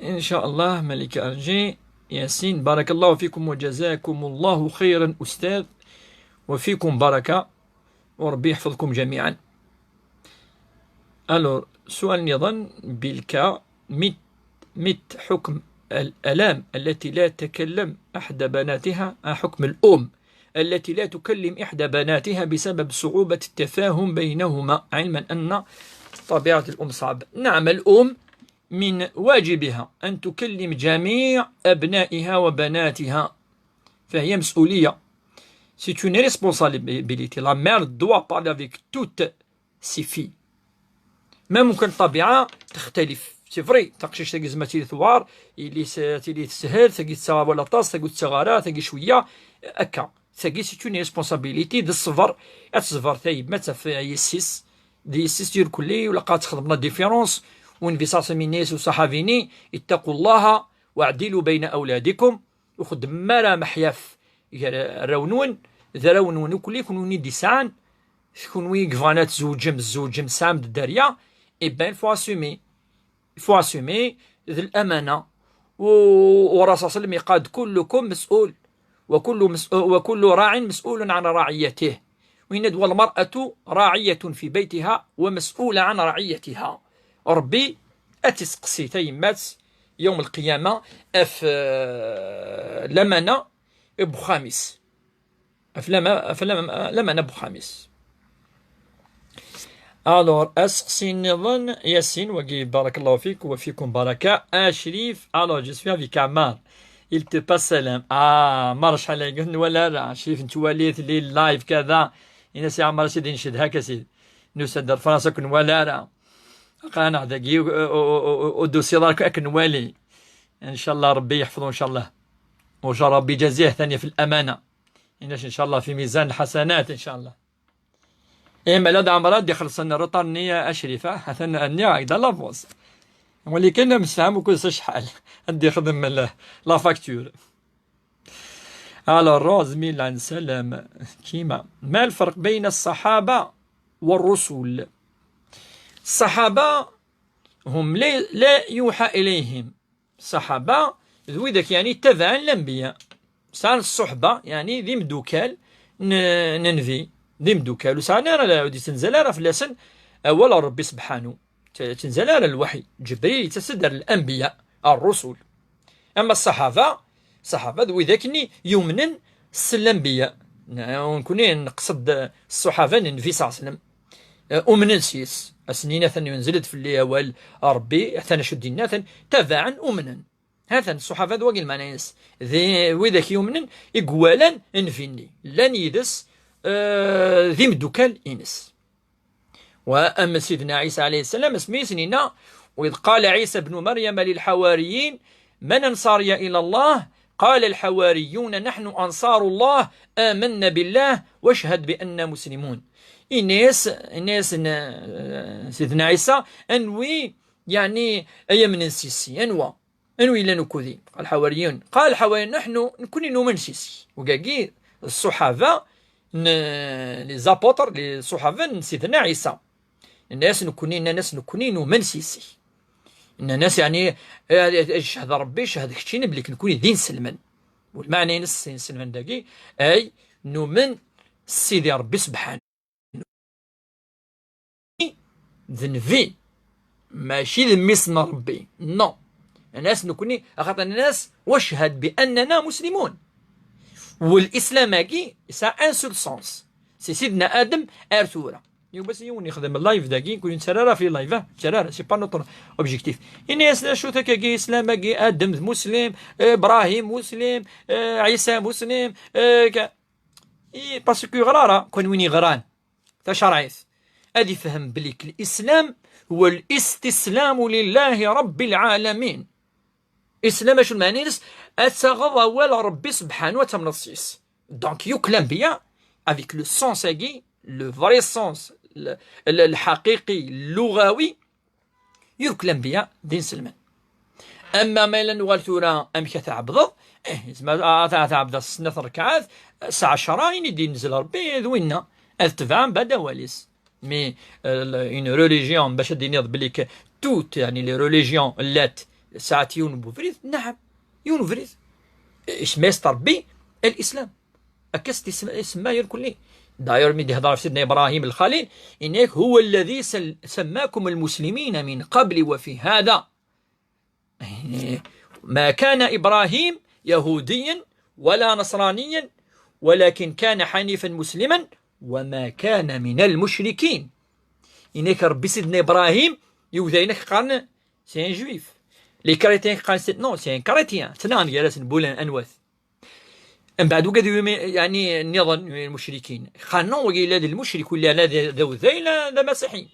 إن شاء الله ملك أرجي. ياسين، بارك الله فيكم وجزاكم الله خيرا أستاذ، وفيكم بركة، وربي يحفظكم جميعا. Alors، سؤال نظن بالكا، مت، مت حكم الألام التي لا تكلم أحد بناتها، آه، حكم الأم التي لا تكلم إحدى بناتها بسبب صعوبة التفاهم بينهما، علما أن طبيعة الأم صعب. نعم، الأم من واجبها أن تكلم جميع أبنائها وبناتها، فهي مسؤولية. C'est une responsabilité. La mère doit parler avec toutes ses filles. ما ممكن الطبيعة تختلف. C'est vrai، تقشيش تاكي زعما تيلي ثوار، يلي س-، تيلي تسهل، تاكي تسا ولا طاس، تاكي تسا غارة، تاكي شوية، أكا. تاكي c'est une responsabilité د الصبر. أتصبر ثايب ما تف يسيس. دي يسيس ديال كلي ولا قاعد تخدم la différence. ونبي صاصي مينيس وصحابيني، اتقوا الله واعدلوا بين أولادكم. وخدم ما راه محياف. Rawnwen, d rawnwen ukli kunwi d-isɛan, kunwi yebɣan ad tzewǧem, tzewǧem, tesɛam-d dderya, eh ben, il faut assumer. Il faut assumer, d lamana. U, u Rasul صلى الله عليه وسلم يقال: كلكم مسؤول، وكل مس-، وكل راع مسؤول عن رعيته. وإن والمرأة راعية في بيتها ومسؤولة عن رعيتها. ربي أتسقسي تيمات يوم القيامة أف، آه، لمنا بخامس. أف لما، أف لما، لمنا بخامس. Alors، أسقسي نظن ياسين وقي، بارك الله فيك وفيكم بركة. آه، شريف، alors، je suis avec عمار. Il te passe سلام. آه، عمار، شحال هاي قلت نوال راه. شريف، نتواليت لي اللايف كذا. إنا سي عمار سيدي نشد هكا سيدي. نوسا دار فرنسا كنوال راه. قانا داكي و-، و-، و-، و-، ودوسي دارك أكنوالي. إن شاء الله ربي يحفظه إن شاء الله. وإن شاء الله ربي يجازيه ثانية في الأمانة. إناش إن شاء الله في ميزان الحسنات إن شاء الله. إيه، مالا د عمرة دي خلصنا روطار نية أشرفة، حتى نية هكذا لافونس. ولكن مسلم وكل شحال. عندي خدم ال-، لا فاكتور. Alors، روز ميلان سلام كيما. ما الفرق بين الصحابة والرسل؟ الصحابة هم لا، لا يوحى إليهم. الصحابة ذوي ذاك يعني تبعا الأنبياء. سان الصحبة يعني ذي مدوكال ن-، ننفي ذي مدوكال. وسان أنا لا ودي تنزل أنا في اللسن أول ربي سبحانه. ت-، تنزل على الوحي، جبريل يتسدر الأنبياء، الرسل. أما الصحابة، الصحابة ذوي ذاكني يؤمنن س الأنبياء. ن-، ونكوني نقصد الصحابة النبي صلى الله عليه وسلم. آه، أمنن سيس. أسنيناتن ينزلت في اللي أول ربي، حتى نشد الناتن، تبعا أمنن. هاتن الصحابة ذوي المعنى ينس. ذي وذاك يؤمنن، إقوالن انفيني. لن يدس، آه، ذي مدوكال إنس. وأما سيدنا عيسى عليه السلام، اسمي سنينا، وإذ قال عيسى ابن مريم للحواريين: "من أنصاري إلى الله؟" قال الحواريون: "نحن أنصار الله، آمنا بالله واشهد بأننا مسلمون." إنيس، إنيس ن-، سيدنا عيسى، أنوي، يعني، أي من نسيسي، أنوى. أنو يلا نكودي؟ قال الحواريون. قال الحواريون: "نحن نكوني نؤمن سيسي." وكاكي الصحابة ن-، لي زابوتر، لي صحابة سيدنا عيسى. الناس نكوني، الناس نكوني نؤمن سيسي. الناس يعني، آه، شهد ربي، شهد كتشين بلي نكوني دين سلمان. والمعنى نس سلمان داكي، أي نؤمن سيدي ربي سبحانه. ذنبي ماشي ذميس ربي، نو. الناس نكوني، خاطر الناس واشهد بأننا مسلمون. والإسلام هاكي سا ان سول سونس. سي سيدنا آدم أرثورة. يو بس يوني يخدم اللايف داكي، يكون يتسرى في لايف، ها؟ تسرى، سي با نوتر اوبجيكتيف. إني أسنا شو تاكاكي إسلام هاكي آدم مسلم، إبراهيم مسلم، آه، عيسى مسلم، آه، ك-، إي، باسكو غرارة، كون وين يغران. تشرعيث. أدي فهم بليك الإسلام هو الاستسلام لله رب العالمين. إسلام شو المعنى؟ أتغضى ولا ربي سبحانه وتعالى. Donc يوك الأنبياء، avec le sens أكي، le vrai sens، ال-، ال-، الحقيقي، اللغوي، يوك الأنبياء دين سلمان. أما ما إلا نوال ثورة أمك تعبض، إيه، زعما، آه، تع-، تعبد السنة ركعات، ساعة عشرة، إني دين نزل ربي، ذوينا. أتبع بعد واليس. Mais، آه، une religion، باش ديني بليك توت، يعني، les religions اللات sɛant yiwen n ubrid? Naɛam, yiwen n ubrid. Isem-is Ṛebbi الإسلام. Akka s-t-isem-, isemma irkelli. D'ailleurs, mi d-ihḍer ɣef Sidna Ibrahim Lxalil, yenna-ak: هو الذي سل-، سماكم المسلمين من قبل وفي هذا. ما كان إبراهيم يهوديا ولا نصرانيا ولكن كان حنيفا مسلما وما كان من المشركين. Yenna-ak Ṛebbi Sidna Ibrahim, Iwdayen ak qqaren c'est un juif. Les chrétiens ak qqaren c'est, non, c'est un chrétien. Ttnaɣen gar-asen bulan anwat. Mbeɛd wigad yumi, yeɛni, nniḍen, lmucrikin. Qqaren non, wagi la d lmucrik, wala la d, d awday, la d amasiḥi.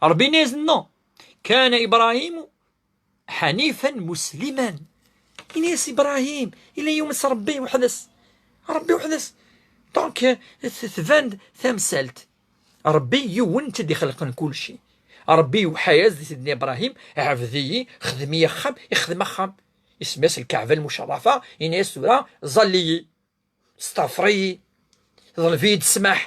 Ṛebbi yenna-yasen non. كان إبراهيم حنيفا مسلما. Ini-as Ibrahim, yella yumen s Ṛebbi weḥd-s. Ṛebbi weḥd-s. Donc, eh, t-, tban-d tamsalt. Ṛebbi yiwen, netta d-ixelqen kulci. Ṛebbi iwḥa-yas di Sidna Ibrahim: ɛbed-iyi, xdem-iyi axxam, ixdem axxam. Isemma-yas Lkaɛba Lmucerrafa, ini-as tura: ẓalli-yi, steɣfer-iyi, ḍleb-iyi-d ssmaḥ.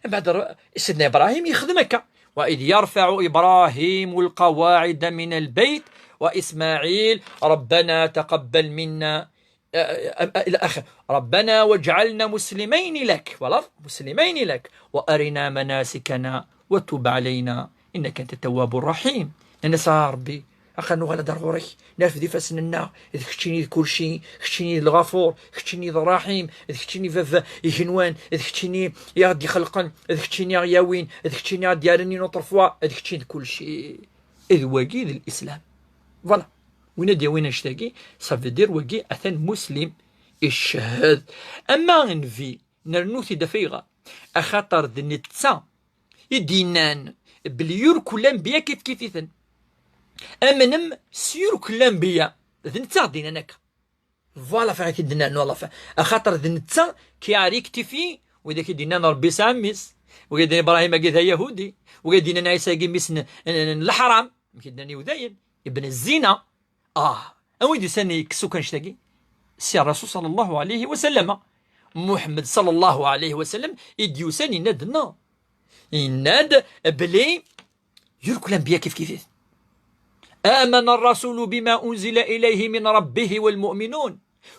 Mbeɛd Ṛ-, Sidna Ibrahim yexdem akka: وإذ يرفع إبراهيم القواعد من البيت وإسماعيل ربنا تقبل منا، آه، آه، آه، إلى آخر. ربنا واجعلنا مسلمين لك، voilà, مسلمين لك، وأرنا مناسكنا وتب علينا إنك أنت التواب الرحيم. Nnan-as: A Ṛebbi, axir nuɣal-d ar ɣur-k, nerfed ifassen-nneɣ, d keččini d kulci, keččini d Lɣafur, keččini d Ṛṛaḥim, d keččini baba igenwan, d keččini i aɣ-d-ixelqen, d keččini i aɣ-yawin, d keččini i aɣ-d-yerren une autre fois, d keččini d kulci. D wagi d Lislam. Voilà. Win ad d-yawin annect-agi, ça veut dire wagi atan muslim, icehhed. Ama Nnbi, nernu-t-id ɣef ayɣer? Axaṭer d netta i d-yennan belli yurk lanbiya kif kif-iten. Amnem s yurk lanbiya, d netta i ɣ-d-yennan akka. Voilà, fin i t-id-nnan, voilà, fin. Axaṭer d netta qui a rectifié widak i d-yennan Ṛebbi yesɛa mmi-s, wagi d Ibrahim-agi d ayahudi, wagi d-yennan Ɛisa-agi mmi-s n, n, n leḥram, amek i d-nnan Iwdayen, ibn zzina. Ah, anwa i d-yusan yekkes akk annect-agi? Si Ṛṛasul ṣalla Llahu ɛalayhi wa sallam. Muḥemmed ṣalla Llahu ɛalayhi wa sallam i d-yusan yenna-d, non. Yenna-d belli yurk lanbiya kif kif-it. آمن الرسول بما أنزل إليه من ربه والمؤمنون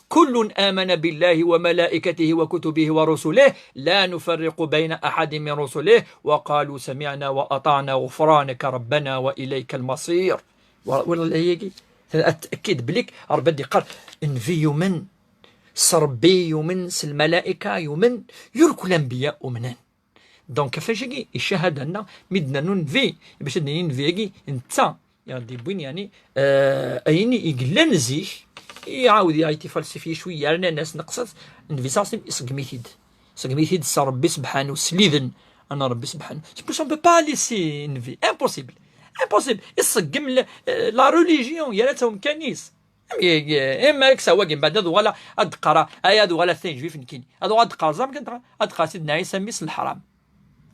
كل آمن بالله وملائكته وكتبه ورسله لا نفرق بين أحد من رسله وقالوا سمعنا وأطعنا غفرانك ربنا وإليك المصير. Wa-, wala ayagi, ad tأكد belli Ṛebbi ad d-yeqqar, Nnbi yumen s Ṛebbi, yumen s lmalaika, yumen, yurk lanbiya umnen. Donc, ɣef wacagi, ccahada-nneɣ, mi d-nernu Nnbi, bac ad d-nini Nnbi-agi, netta i ɣ-d-yewwin, yeɛni, eh, ayen i yellan zik, iɛawed yettfalsifi cwiya, rnan-as, neqset, Nnbi ṣalla Llahu ɛalayhi wa sallam iṣeggem-it-id. Iṣeggem-it-id s Ṛebbi sebḥanu, s liden n Ṛebbi sebḥanu. C'est pour ça on peut pas laisser Nnbi. Impossible. Impossible. Iṣeggem la, eh, la religion, yerra-tt amkan-is. Am i, i, i, ma kkseɣ wagi, mbeɛd ad uɣaleɣ ad d-qqareɣ, ay, ad uɣaleɣ ad t-ǧǧeɣ nekkini. Ad uɣaleɣ ad d-qqareɣ, ẓer kan, ad d-qqareɣ Sidna Ɛisa mmi-s n leḥram.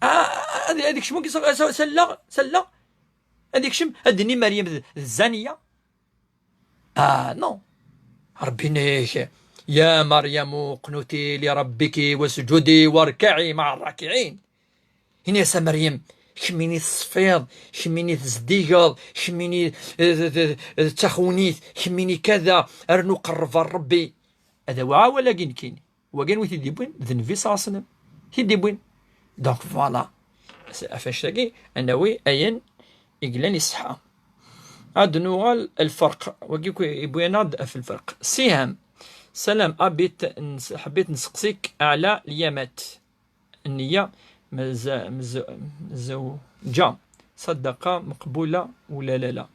Ah, ad, ad ikcem wagi s, s, s alleɣ, s alleɣ. Ad ikcem, ad d-nini Meryem d, d zzaniya. Ah, non. Ṛebbi yenna-ak: يا مريم اقنتي لربك واسجدي واركعي مع الراكعين. Ini-as a Meryem, kemmini tesfiḍ, kemmini tezdigeḍ, kemmini, eh, d, d, d taxewnit, kemmini kada, rnu qerreb ar Ṛebbi. Ad awiɣ awal-agi nekkini. Wagi anwa i t-id-yewwin? D Nnbi ṣalla Llahu ɛalayhi wa sallam. T-id-yewwin. Donc, voilà. Ɣef annect-agi, ad nawi ayen i yellan iṣeḥḥa. Ad nuɣal lferq. Wagi akk yewwi-aneɣ-d ɣef lferq. Siham. Salam, abit, ns-, ḥbit nseqsi-k ɛla lyamat. Nniya, mz-, mz-, mzewǧa, ṣaddaqa meqbula wala lala?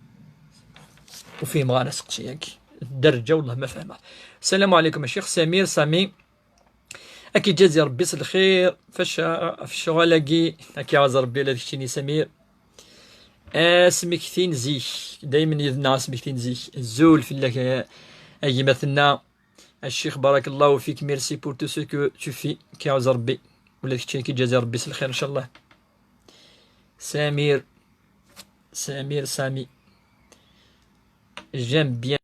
Ur fhimeɣ ara aseqsi-agi. Dderǧa, wellah ma fehmeɣ. Salam ɛalaykum a ccix Samir, Sami. Ad k-iǧazi Ṛebbi s lxir, f cc-, f ccɣel-agi, ad k-iɛaz Ṛebbi ula d keččini Samir. Asmekti n zik, daymen yid-neɣ asmekti n zik. Azul fell-ak a, a gma-tneɣ. A ccix, barakallahu fik, merci pour tout ce que tu fais. K-iɛuz Ṛebbi. Ula d keččini k-iǧazi Ṛebbi s lxir, ncallah. Samir, Samir, Sami. J'aime bien.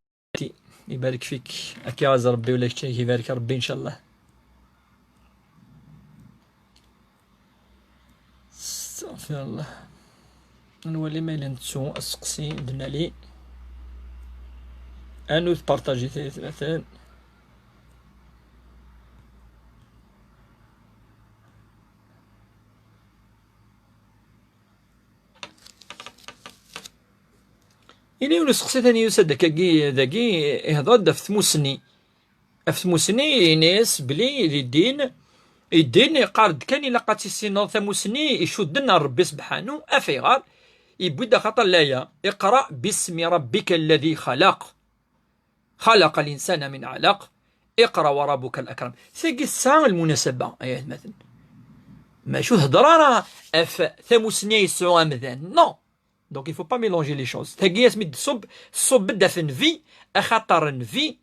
Ibarek fik. K-iɛuz Ṛebbi, ula d keččini k-ibarek Ṛebbi, ncallah. Astaɣfirullah. Ad nwali ma yella nettu aseqsi d-nali. Anu tpartajit ay atmaten. Yella yiwen useqsi tani yusa-d akkagi, dagi, ihḍer-d ɣef tmusni. Ɣef tmusni, ini-as bli di ddin, i ddin iqqar-d kan ilaq ad tissineḍ tamusni icudden ar Rebbi Sebḥanu. Af ayɣer? Yewwi-d axaṭer laya: اقرأ باسم ربك الذي خلق، خلق الإنسان من علق، اقرأ وربك الأكرم. Tagi tesɛa lmunasaba, ay atmaten. Maca ur thedder ara ɣef tamusni ay yesɛu amdan. Non. Donc, il faut pas mélanger les choses. Tagi asmi d-tṣubb, tṣubb-d ɣef nnbi, axaṭer nnbi,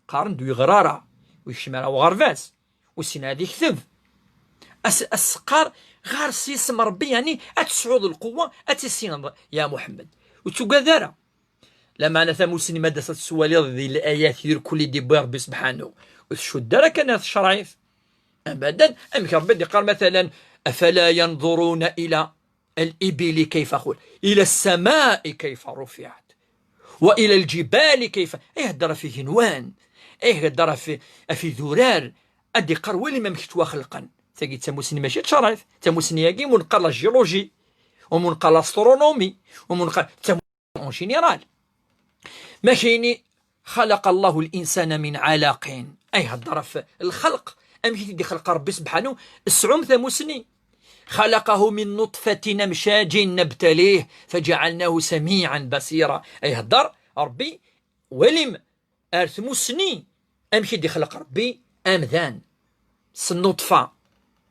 qqaren-d ur yeɣri ara, ur yekcim ara uɣerbaz, ur yessin ad yekteb. As-, as-qqar, ɣer s yisem Rebbi, yeɛni ad tesɛuḍ lquwa, ad tissineḍ, ya Muḥemmed. Ur ttugad ara. Lameɛna tamusni ma d-as ad tesswaliḍ di layat irkul i d-iwwi Rebbi Sebḥanu, ur tcudd ara kan ar tcerɛit. Abadan, amek Rebbi d-iqqar matalan: أفلا ينظرون إلى الإبل كيف خلقت، إلى السماء كيف رفعت، وإلى الجبال كيف، ihedder ɣef igenwan, ihedder ɣef, ɣef idurar, ad d-iqqar: walim amek ttwaxelqen. Tagi d tamusni mačči d tcerɛit, tamusni-agi mu neqqar la géologie, u mu neqqar l'astronomie, u mu neqqar, en général. Ma kayni: خلق الله الإنسان من علق. Ay hedder ɣef lxelq, amek i t-id-ixleq Rebbi Sebḥanu, sɛum tamusni. خلقه من نطفة أمشاج نبتليه فجعلناه سميعا بصيرا. Ay hedder Rebbi, walim ar tmusni, amek i d-ixleq Rebbi amdan. S nnuṭfa,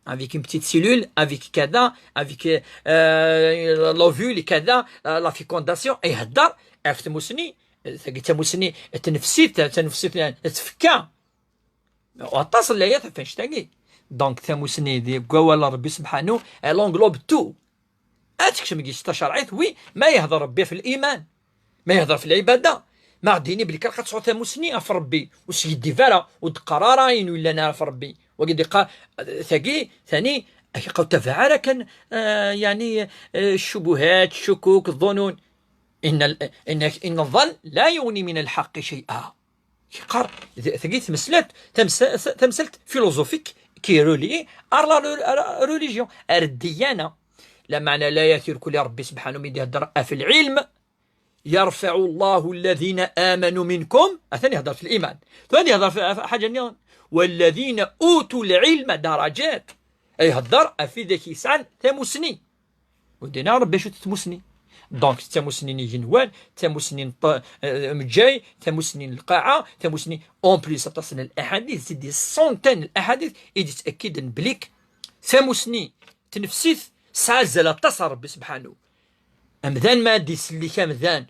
avec une petite cellule, avec kada, avec, euh, l'ovule, kada, la, la fécondation, ihedder ɣef tmusni, tagi d tamusni tnefsit, tanefsit tfekka. Aṭas n layat ɣef annect-agi. Donc, tamusni deg wawal n Rebbi Sebḥanu, elle englobe tout. Ad tekcem deg-s tacerɛit, wi, ma yehder Rebbi ɣef liman, ma yehder ɣef lɛibada, ma ɣ-d-yini belli kan ad tesɛuḍ tamusni ɣef Rebbi, ur skiddib ara, ur d-qqar ara ayen ur yellan ara ɣef Rebbi. Wagi d-iqqar, tagi, tani, ad ur tabaɛ ara kan, eh, yeɛni, eh, ccubuhat, ccukuk, ḍunun. إن ال-، إن، إن الظن لا يغني من الحق شيئا. Yeqqar, d-, tagi tmeslat, tamsa-, tamsalt philosophique qui est reliée à la re-, à la religion, ar ddiyana. Lameɛna layat irkul Rebbi Sebḥanu mi d-ihedder ɣef lɛilm: يرفع الله الذين آمنوا منكم, atan ihedder ɣef liman. Tura ad ihedder ɣef, ɣef ḥaǧa nniḍen: والذين أوتوا العلم درجات. Ihedder ɣef widak yesɛan tamusni. Ur d-yenni ara Rebbi acu d tamusni. Donc, d tamusni n yigenwan, d tamusni n ṭ-, eh, meǧǧay, d tamusni n lqaɛa, d tamusni, en plus, aṭas n laḥadit, c'est des centaines n laḥadit i d-yettɛekkiden belli tamusni tnefsit tesɛa azal aṭas ɣer Rebbi Sebḥanu. Amdan ma ad d-isellek amdan,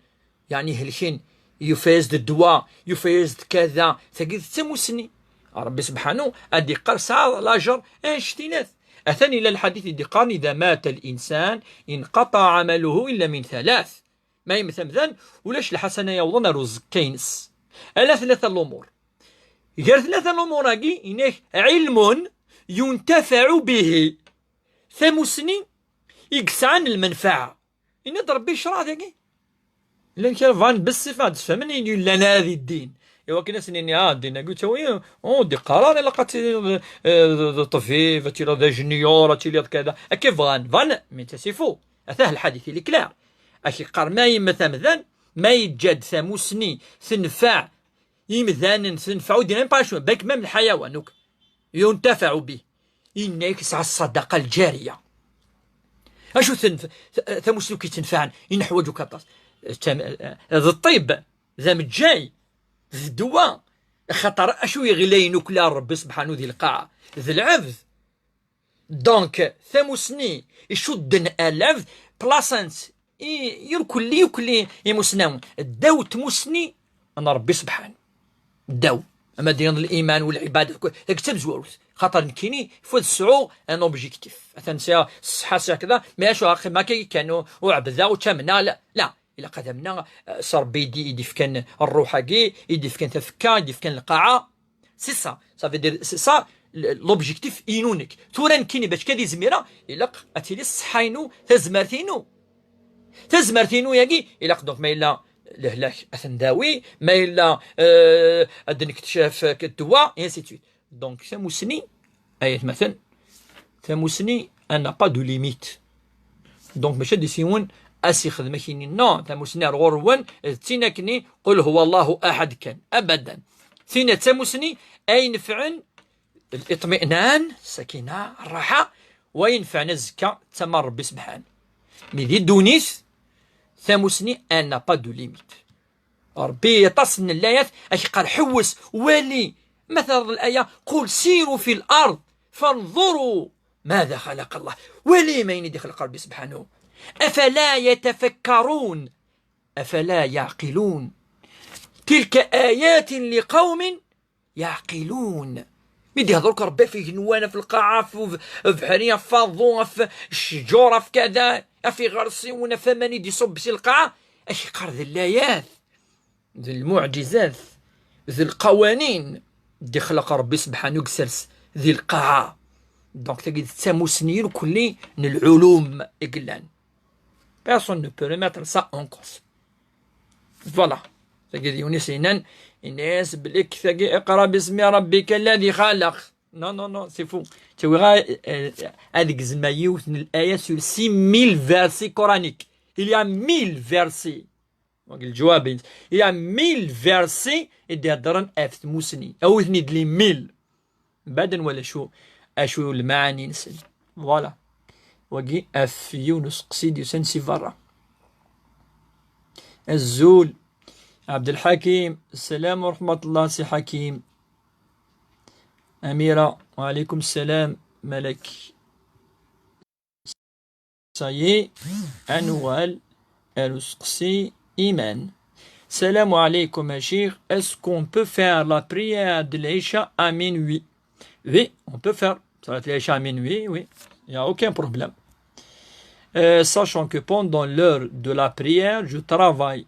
yeɛni helkin, yufa-yas-d ddwa, yufa-yas-d kada, tagi d tamusni. Rebbi Sebḥanu ad d-iqqar sɛa lajer anect-inat. Atan ila lḥadit i d-iqqaren: إذا مات الإنسان انقطع عمله إلا من ثلاث. Ma yemmet amdan, ulac lḥasana yawḍen ar uẓekka-ines. Ala tlata lumur. Gar tlata lumur-agi, inak: علم ينتفع به. Tamusni i yesɛan lmenfaɛa. Yenna-d Rebbi ccreɛ dagi. Llan kra bɣan bessif ad d-sfehmen ayen yellan ara di ddin. Iwakken ad sen-nini, ah, ddin-agi ur ttawi, ur d-iqqar ara ilaq ad tiliḍ, eh, d, d ṭbib, ad tiliḍ d ajenyur, ad tiliḍ kada. Akka bɣan, bɣan, mais c'est faux. Atah lḥadit, il est clair. Ad k-iqqar ma yemmet amdan, ma yeǧǧa-d tamusni tenfeɛ imdanen, tenfeɛ ur d-yenna pas acu, bak même lḥayawan, akk. ينتفع به. Yenna-yak yesɛa ṣṣadaqa lǧariya. Acu tenf-, t-, tamusni akk yettenfaɛen, i neḥwaǧ akk aṭas. Tam-, d ṭṭib, d ameǧǧay, d ddwa. Axaṭer acu yeɣlayen akk la Rebbi Sebḥanu di lqaɛa? D lɛebd. Donc, tamusni icudden ar lɛebd, plaṣan-tt i, irkelli, irkelli imusnawen. Ddaw tmusni n Rebbi Sebḥanu. Ddaw. Ama d liman u lɛibada, dagi d tamezwarut. Xaṭer nekkini, faut ad sɛuɣ un objectif. Atan sɛiɣ ṣṣeḥḥa, sɛiɣ kda, mais acu aqim akka kan, u, u ɛebdeɣ, u ttamneɣ, la, la. Ilaq ad amneɣ, eh, s Rebbi i d-, i d-ifkan ṛṛuḥ-agi, i d-ifkan tafekka, i d-ifkan lqaɛa. C'est ça. Ça veut dire, c'est ça, l-, l'objectif inu nekk. Tura nekkini bac kad izmira, ilaq ad tili ṣṣeḥḥa-inu, tazmert-inu. Tazmert-inu-agi, ilaq donc ma yella lehlak ad ten-dawi, ma yella, euh, ad d-nekteccef ddwa, et ainsi de suite. Donc, tamusni, ay atmaten, tamusni, elle n'a pas de limite. Donc, maca d isiwen, as ixdem akini. Non, tamusni ar ɣur-wen, d tin akni, qul huwa Allahu ahad kan. Abadan. Tin d tamusni, ay nefɛen, الاطمئنان، السكينة، الراحة، وينفعنا الزكاة، تما ربي سبحانه. Mais di ddunit, tamusni, elle n'a pas de limite. ربي aṭas n llayat, ak-iqqar ḥewwes, wali. Ma terreḍ الآية: قل سيروا في الأرض فانظروا ماذا خلق الله. Wali ma ayen i d-ixleq Rebbi سبحانه. أفلا يتفكرون؟ أفلا يعقلون؟ تلك آيات لقوم يعقلون. Mi d-ihder-k Rebbi ɣef igenwan, ɣef lqaɛa, ɣef ubḥri, ɣef waḍu, ɣef ccjur, ɣef kada, ɣef iɣersiwen, ɣef aman i d-iṣubb si lqaɛa, ak-iqqar d llayat, d lmuɛǧizat, d lqawanin d-ixleq Rebbi سبحانه i yessers di lqaɛa. Donc, tagi d tamusni irkelli n lɛulum i yellan. Personne ne peut remettre ça en cause. Voilà. Tagi d yiwen i s-yennan, yenna-yas belli tagi اقرأ باسم ربك الذي خلق. Non, non, non, c'est faux. Tawi ɣa, euh, ad gezmeɣ yiwet n l'aya sur six mille versets coraniques. Il y a mille versets. Donc, lǧawab, il y a mille versets i d-iheddren ɣef tmusni. Awit-ten-id les mille. Mbeɛd ad nwali acu, acu lmaɛani-nsen. Voilà. Wagi ɣef yiwen useqsi d-yusan si berra. Azul. Ɛebdelḥakim. Ssalam wa raḥmatullah, si Ḥakim. Amira. Wa ɛalaykum ssalam. Malak. Ça y est, ad nwali ar useqsi iman. Salam alaikum, a Cheikh. Est-ce qu'on peut faire la prière de l'Aïcha à minuit? Oui, on peut faire. Salat l'Aïcha à minuit, oui. Il n'y a aucun problème. Euh, sachant que pendant l'heure de la prière, je travaille.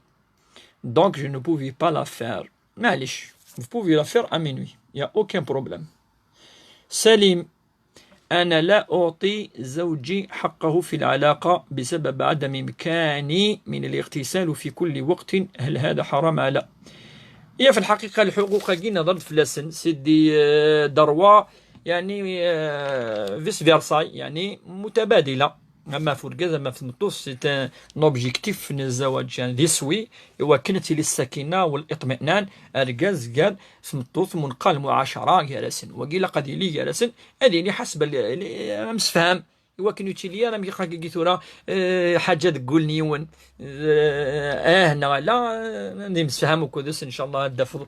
Donc, je ne pouvais pas la faire. Malish, vous pouvez la faire à minuit. Il n'y a aucun problème. Salim. أنا لا أعطي زوجي حقه في العلاقة بسبب عدم إمكاني من الاغتسال في كل وقت. هل هذا حرام على؟ هي في الحقيقة الحقوق كي نهضر في لسن سيدي، آه، دروا، يعني، آه، vice versa، يعني متبادلة. أما في الرجال، أما في المطوس، c'est un objectif من الزواج، يعني، ذي سوي، إوا كانت لي السكينة والاطمئنان، الرجال زقال في المطوس منقال معاشرة يا رسن، وقيل قد يلي يا رسن، هذه اللي حسب ال-، ال-، مسفهم. Iwakken ur yettili ara mliḥ akka-agi tura, eh, ḥaǧa deg wul n yiwen. Eh, ah, neɣ ala, eh, ad nemsefham akked-s, ncallah, ad d-tafeḍ,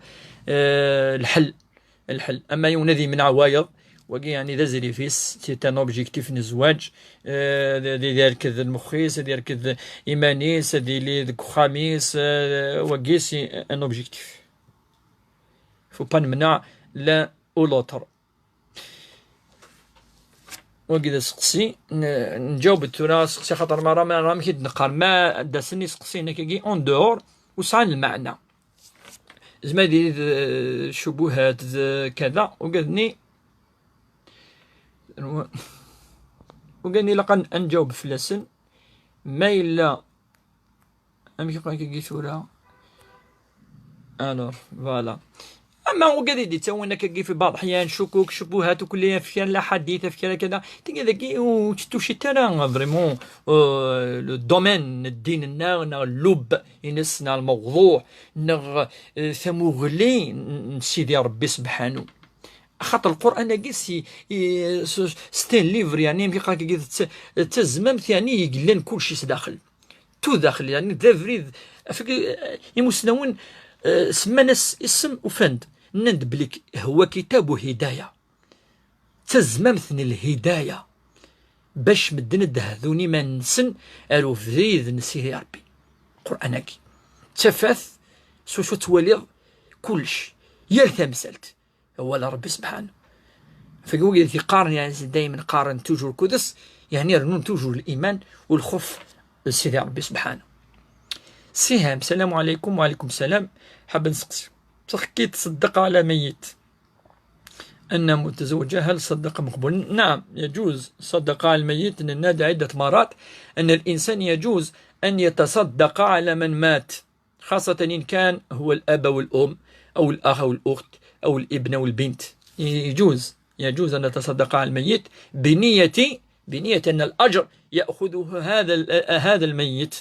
eh, lḥel. Lḥel. Ama yiwen ad yemneɛ wayeḍ, wagi, yeɛni, d azrif-is, c'est un objectif n zzwaǧ, eh, ad, ad yerked lmex-is, ad yerked iman-is, ad yili deg uxxam-is, eh, wagi, c'est un objectif. Faut pas nemneɛ l'un ou l'autre. Wagi d aseqsi. N-, nǧaweb-d tura aseqsi, xaṭer ma ra-, ma ra-, amek i d-neqqar, ma d-asen iseqsiyen akkagi en dehors, ur sɛan lmeɛna. Zma d, d ccubuhat, d kada, ugad-nni, ugad-nni ilaq ad n-, ad nǧaweb fell-asen. Ma yella Amek i qqaren akkagi tura? Alors, voilà. Ama ugad i d-yettawin akkagi fi baɛḍ ḥyan, cukuk, ccubuhat, ukelli, afkar laḥadit, afkar kada. Tigi dagi ur tt-tucit ara, vraiment, euh, le domaine n ddin-nneɣ, neɣ llubb-ines, neɣ lmewḍuɛ, neɣ, euh, tamuɣli n, n Sidi Ṛebbi sebḥanu. Axaṭer Lqur'an-agi si, i, s-, c'est un livre, yeɛni, amek i qqaren akkagi, d ta-, d tazmamt, yeɛni, i yellan kullec s daxel. Tout daxel, yeɛni, d abrid, afeg-, imusnawen, eh, semman-as isem, ufan-d, nnan-d belli هو كتاب هداية. D tazmamt n lhidaya, bac medden ad d-hdun iman-nsen ar ubrid n Sidi Ṛebbi. Lqur'an-agi. D tafat, s wacu ad twaliḍ kullec, yal tamsalt. Awal n Ṛebbi sebḥanu. Fagi wigi i t-iqqaren, yeɛni, daymen qqaren toujours kudes, yeɛni rennun toujours liman u lxuf n Sidi Ṛebbi sebḥanu. Siham, salam ɛalaykum. Wa ɛalaykum salam. Ḥab ad nseqsi. Txekki tṣeddeq ɛla meyyit. أن متزوجة هل صدق مقبول؟ نعم، يجوز صدقة على الميت، لأن عدة مرات أن الإنسان يجوز أن يتصدق على من مات. خاصة إن كان هو الأب أو الأم أو الأخ أو الأخت أو الابن أو البنت. يجوز، يجوز أن نتصدق على الميت بنية، بنية أن الأجر يأخذه هذا ال-، هذا الميت.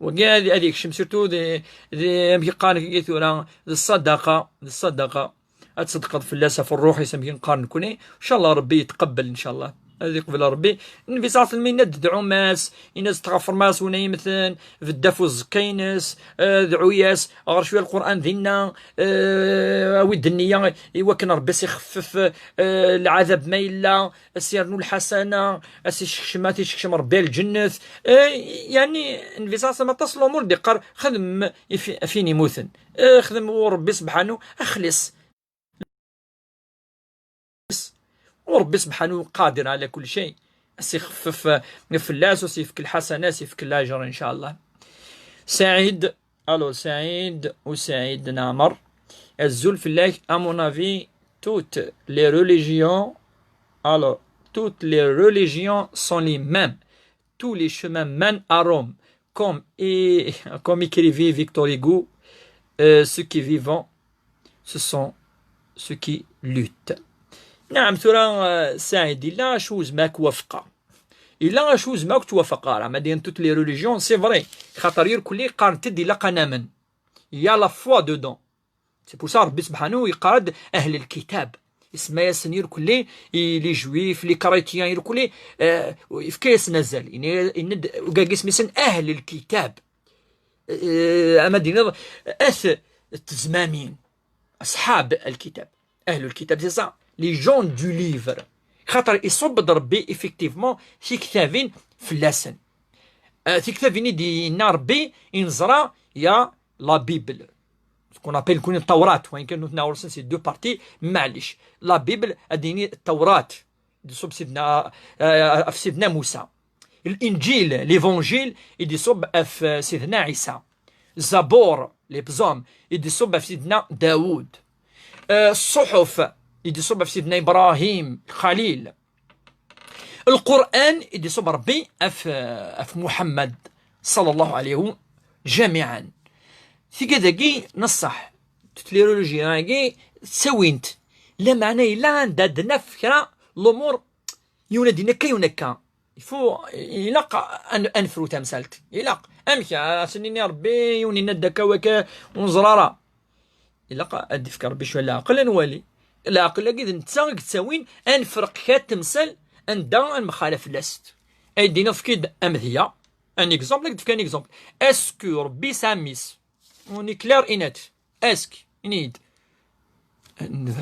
وكاع هذه، هذه يكشم surtout دي، دي، كي قال كي ثورة، الصدقة، الصدقة. أتصدق فلاس في الروح يسمى نقارن كوني. إن شاء الله ربي يتقبل، إن شاء الله. هذه يقبل ربي. النبي صلى الله عليه وسلم إن تدعو ماس، إن تستغفر ماس ونيمثن، في الدف والزكينس، آه، دعو ياس، غير شوية القرآن ذينا، آه، أوي الدنيا، إيوا كان ربي سيخفف، آه، العذاب ما إلا، أسيرنو الحسنة، أسيشكشم، أسيشكشم ربي الجنة. آه، يعني، النبي صلى الله عليه وسلم تصل الأمور دي قال، خدم في-، فيني موثن. آه، خدم وربي سبحانه، أخلص. وربي سبحانه قادر على كل شيء. سيخفف فلاس وسيفك الحسنة، سيفك الأجر إن شاء الله. سعيد، ألو سعيد وسعيد نعمر. الزول فلاك، à mon avis, toutes les religions, alors, toutes les religions sont les mêmes. Tous les chemins mènent à Rome. Comme, et, comme écrivit Victor Hugo, euh, ceux qui vivent, ce sont ceux qui luttent. نعم، ثورة، آه، سعيد، إلا شو زماك وفقة. إلا شو زماك توفق، راه ما دين toutes les religions، c'est vrai. خاطر يركلي قارنت دي لقى نامن. Il y a la foi dedans. C'est pour ça ربي سبحانه يقاد أهل الكتاب. اسمها ياسن يركلي، les juifs, les chrétiens يركلي، آه، يفكيس نزل. إن، إن د-، وقاقيس ميسن أهل الكتاب. آه، أما دينار أث التزمامين. أصحاب الكتاب، أهل الكتاب، c'est ça, les gens du livre. خاطر يصب ربي effectivement في كتابين فلاسن. آه، في كتابين دينا ربي ينزرا يا la Bible. Ce qu'on appelle كون التوراة، وإن كانوا تناورسن c'est deux parties، معليش. La Bible أديني التوراة. يصب سيدنا، آه، في سيدنا موسى. الإنجيل، l'évangile، يدي صب في سيدنا عيسى. الزبور، les psaumes، يدي صب في سيدنا داوود. آه، الصحف، يدي صب في سيدنا إبراهيم الخليل. القرآن، يدي صب ربي في، في محمد صلى الله عليه جميعا. ثقة ذاكي نصح، تتليرولوجيا راكي سوينت. لا معنى إلا عندها دنا فكرة الأمور يونا دينا كا يونا كا. Il faut، إلاق أن-، أنفرو تمثالت. إلاق. أمك، آه، سنيني ربي يوني ندك وكا ونزرارا. إلاق أدفك ربي شوية العقل نوالي. العقل أكيد نتسا تساوين أنفرق كات تمثال أندا المخالف لاست. أي دينا فكيد أمذية. Un exemple، أكيد فكان exemple. Est-ce que ربي ساميس؟ On est clair et net. Est-ce que؟ إنيد.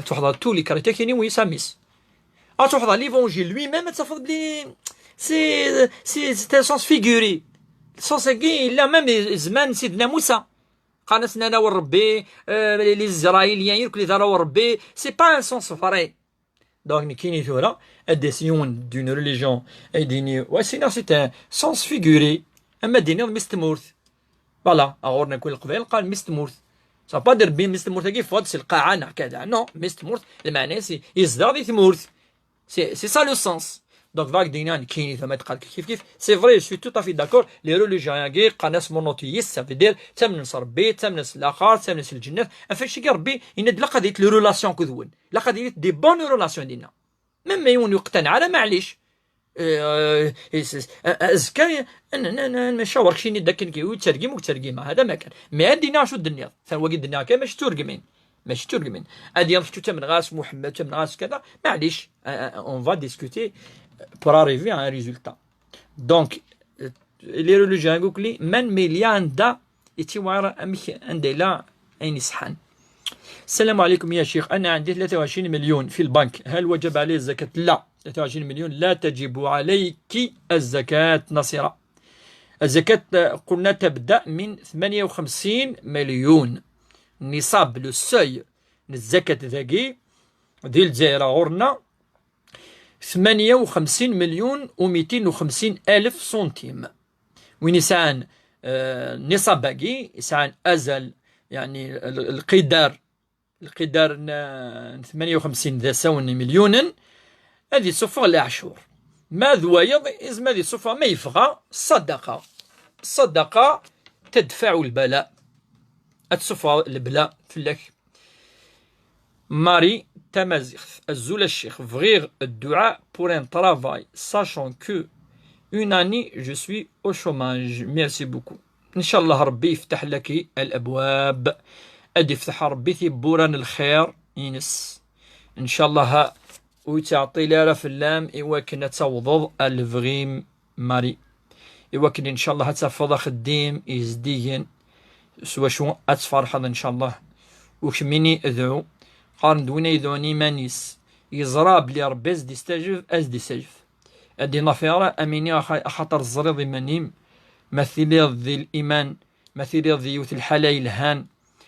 تحضر tous les chrétiens كاينين وي ساميس. تحضر l'évangile lui-même تفض بلي c'est, c'est, c'est un sens figuré. Le sens كي إلا même زمان سيدنا موسى. قال سنانا وربي، آه، les Israéliens يركلي داروا وربي. C'est pas un sens vrai. Donc نكيني ثورة، أديسيون d'une religion، أيديني، وسينا c'est un sens figuré. أما ديني مستمورت. Voilà، أغورنا كل القبائل قال مستمورت. Ça pas dire بين مستمورت كيف فوت القاعة نع كذا. Non، مستمورت المعنى c'est يزداد ثمورت. C'est, c'est ça le sens. Donc ذاك دينا كيني ثم تقال كيف كيف. C'est vrai, je suis tout à fait d'accord. Les religions ياكي قناس monothéistes، ça veut dire تمنس ربي، تمنس الآخر، تمنس الجنة. أفشي ربي إن لا قضية les relations كذون، لا قضية des bonnes relations دينا. Même يون يقتنع على معليش. آه، آه، آه، أزكى، أنا، أنا، أنا، أنا ما شاورك شيني داك كي يترجم وترجمة، هذا ما كان. Mais هاد دينا شو الدنيا؟ ثاني واقي الدنيا كان ماشي ترجمين. ماشي ترجمين. هادي يرفضوا تمن غاس محمد، تمن غاس كذا، معليش. آه، آه، on va discuter pour arriver à un résultat. Donc, آه، les religions يقول لي من مليان دا يتيوارا أمك عندي لا عين سحان. السلام عليكم يا شيخ، أنا عندي ثلاثة وعشرين مليون في البنك، هل وجب عليه الزكاة؟ لا، ثلاثة وعشرين مليون لا تجب عليك الزكاة نصيرة. الزكاة قلنا تبدأ من ثمانية وخمسين مليون. النصاب، le seuil، الزكاة ذاكي ديال الجزائر غورنا ثمانية وخمسين مليون وميتين وخمسين ألف سنتيم. وين يسعان، آه، النصاب باقي يسعان أزل، يعني ال-، القدر، القدر ن-، ثمانية وخمسين ذا ساون مليون، هذه صفة الأعشور. ما ذوايض إذ ما ذي صفة ما يفغى الصدقة. الصدقة تدفع البلاء. ad tessufɣeḍ lebla fell-ak. Marie Tamaziɣt, azul a ccix, bɣiɣ dduɛa pour un travail, sachant que une année je suis au chômage. Merci beaucoup. Ncallah Rebbi yefteḥ laki al-abwab. Ad yefteḥ Rebbi tiwwura n lxir ines. Ncallah ur yettɛeṭṭil ara fell-am i wakken ad tawḍeḍ ar lebɣi-m. Marie, i wakken ncallah ad tafeḍ axeddim izdigen s wacu ad tferḥeḍ ncallah. U kemmini dɛu, qqaren-d win ay yedɛun iman-is, yeẓra belli Rebbi ad s-d-istajeb, ad s-d-istajeb. Ad d-inafeɣ amini axa-, axaṭer teẓriḍ iman-im, ma tiliḍ di liman, ma tiliḍ di yiwet lḥala yelhan,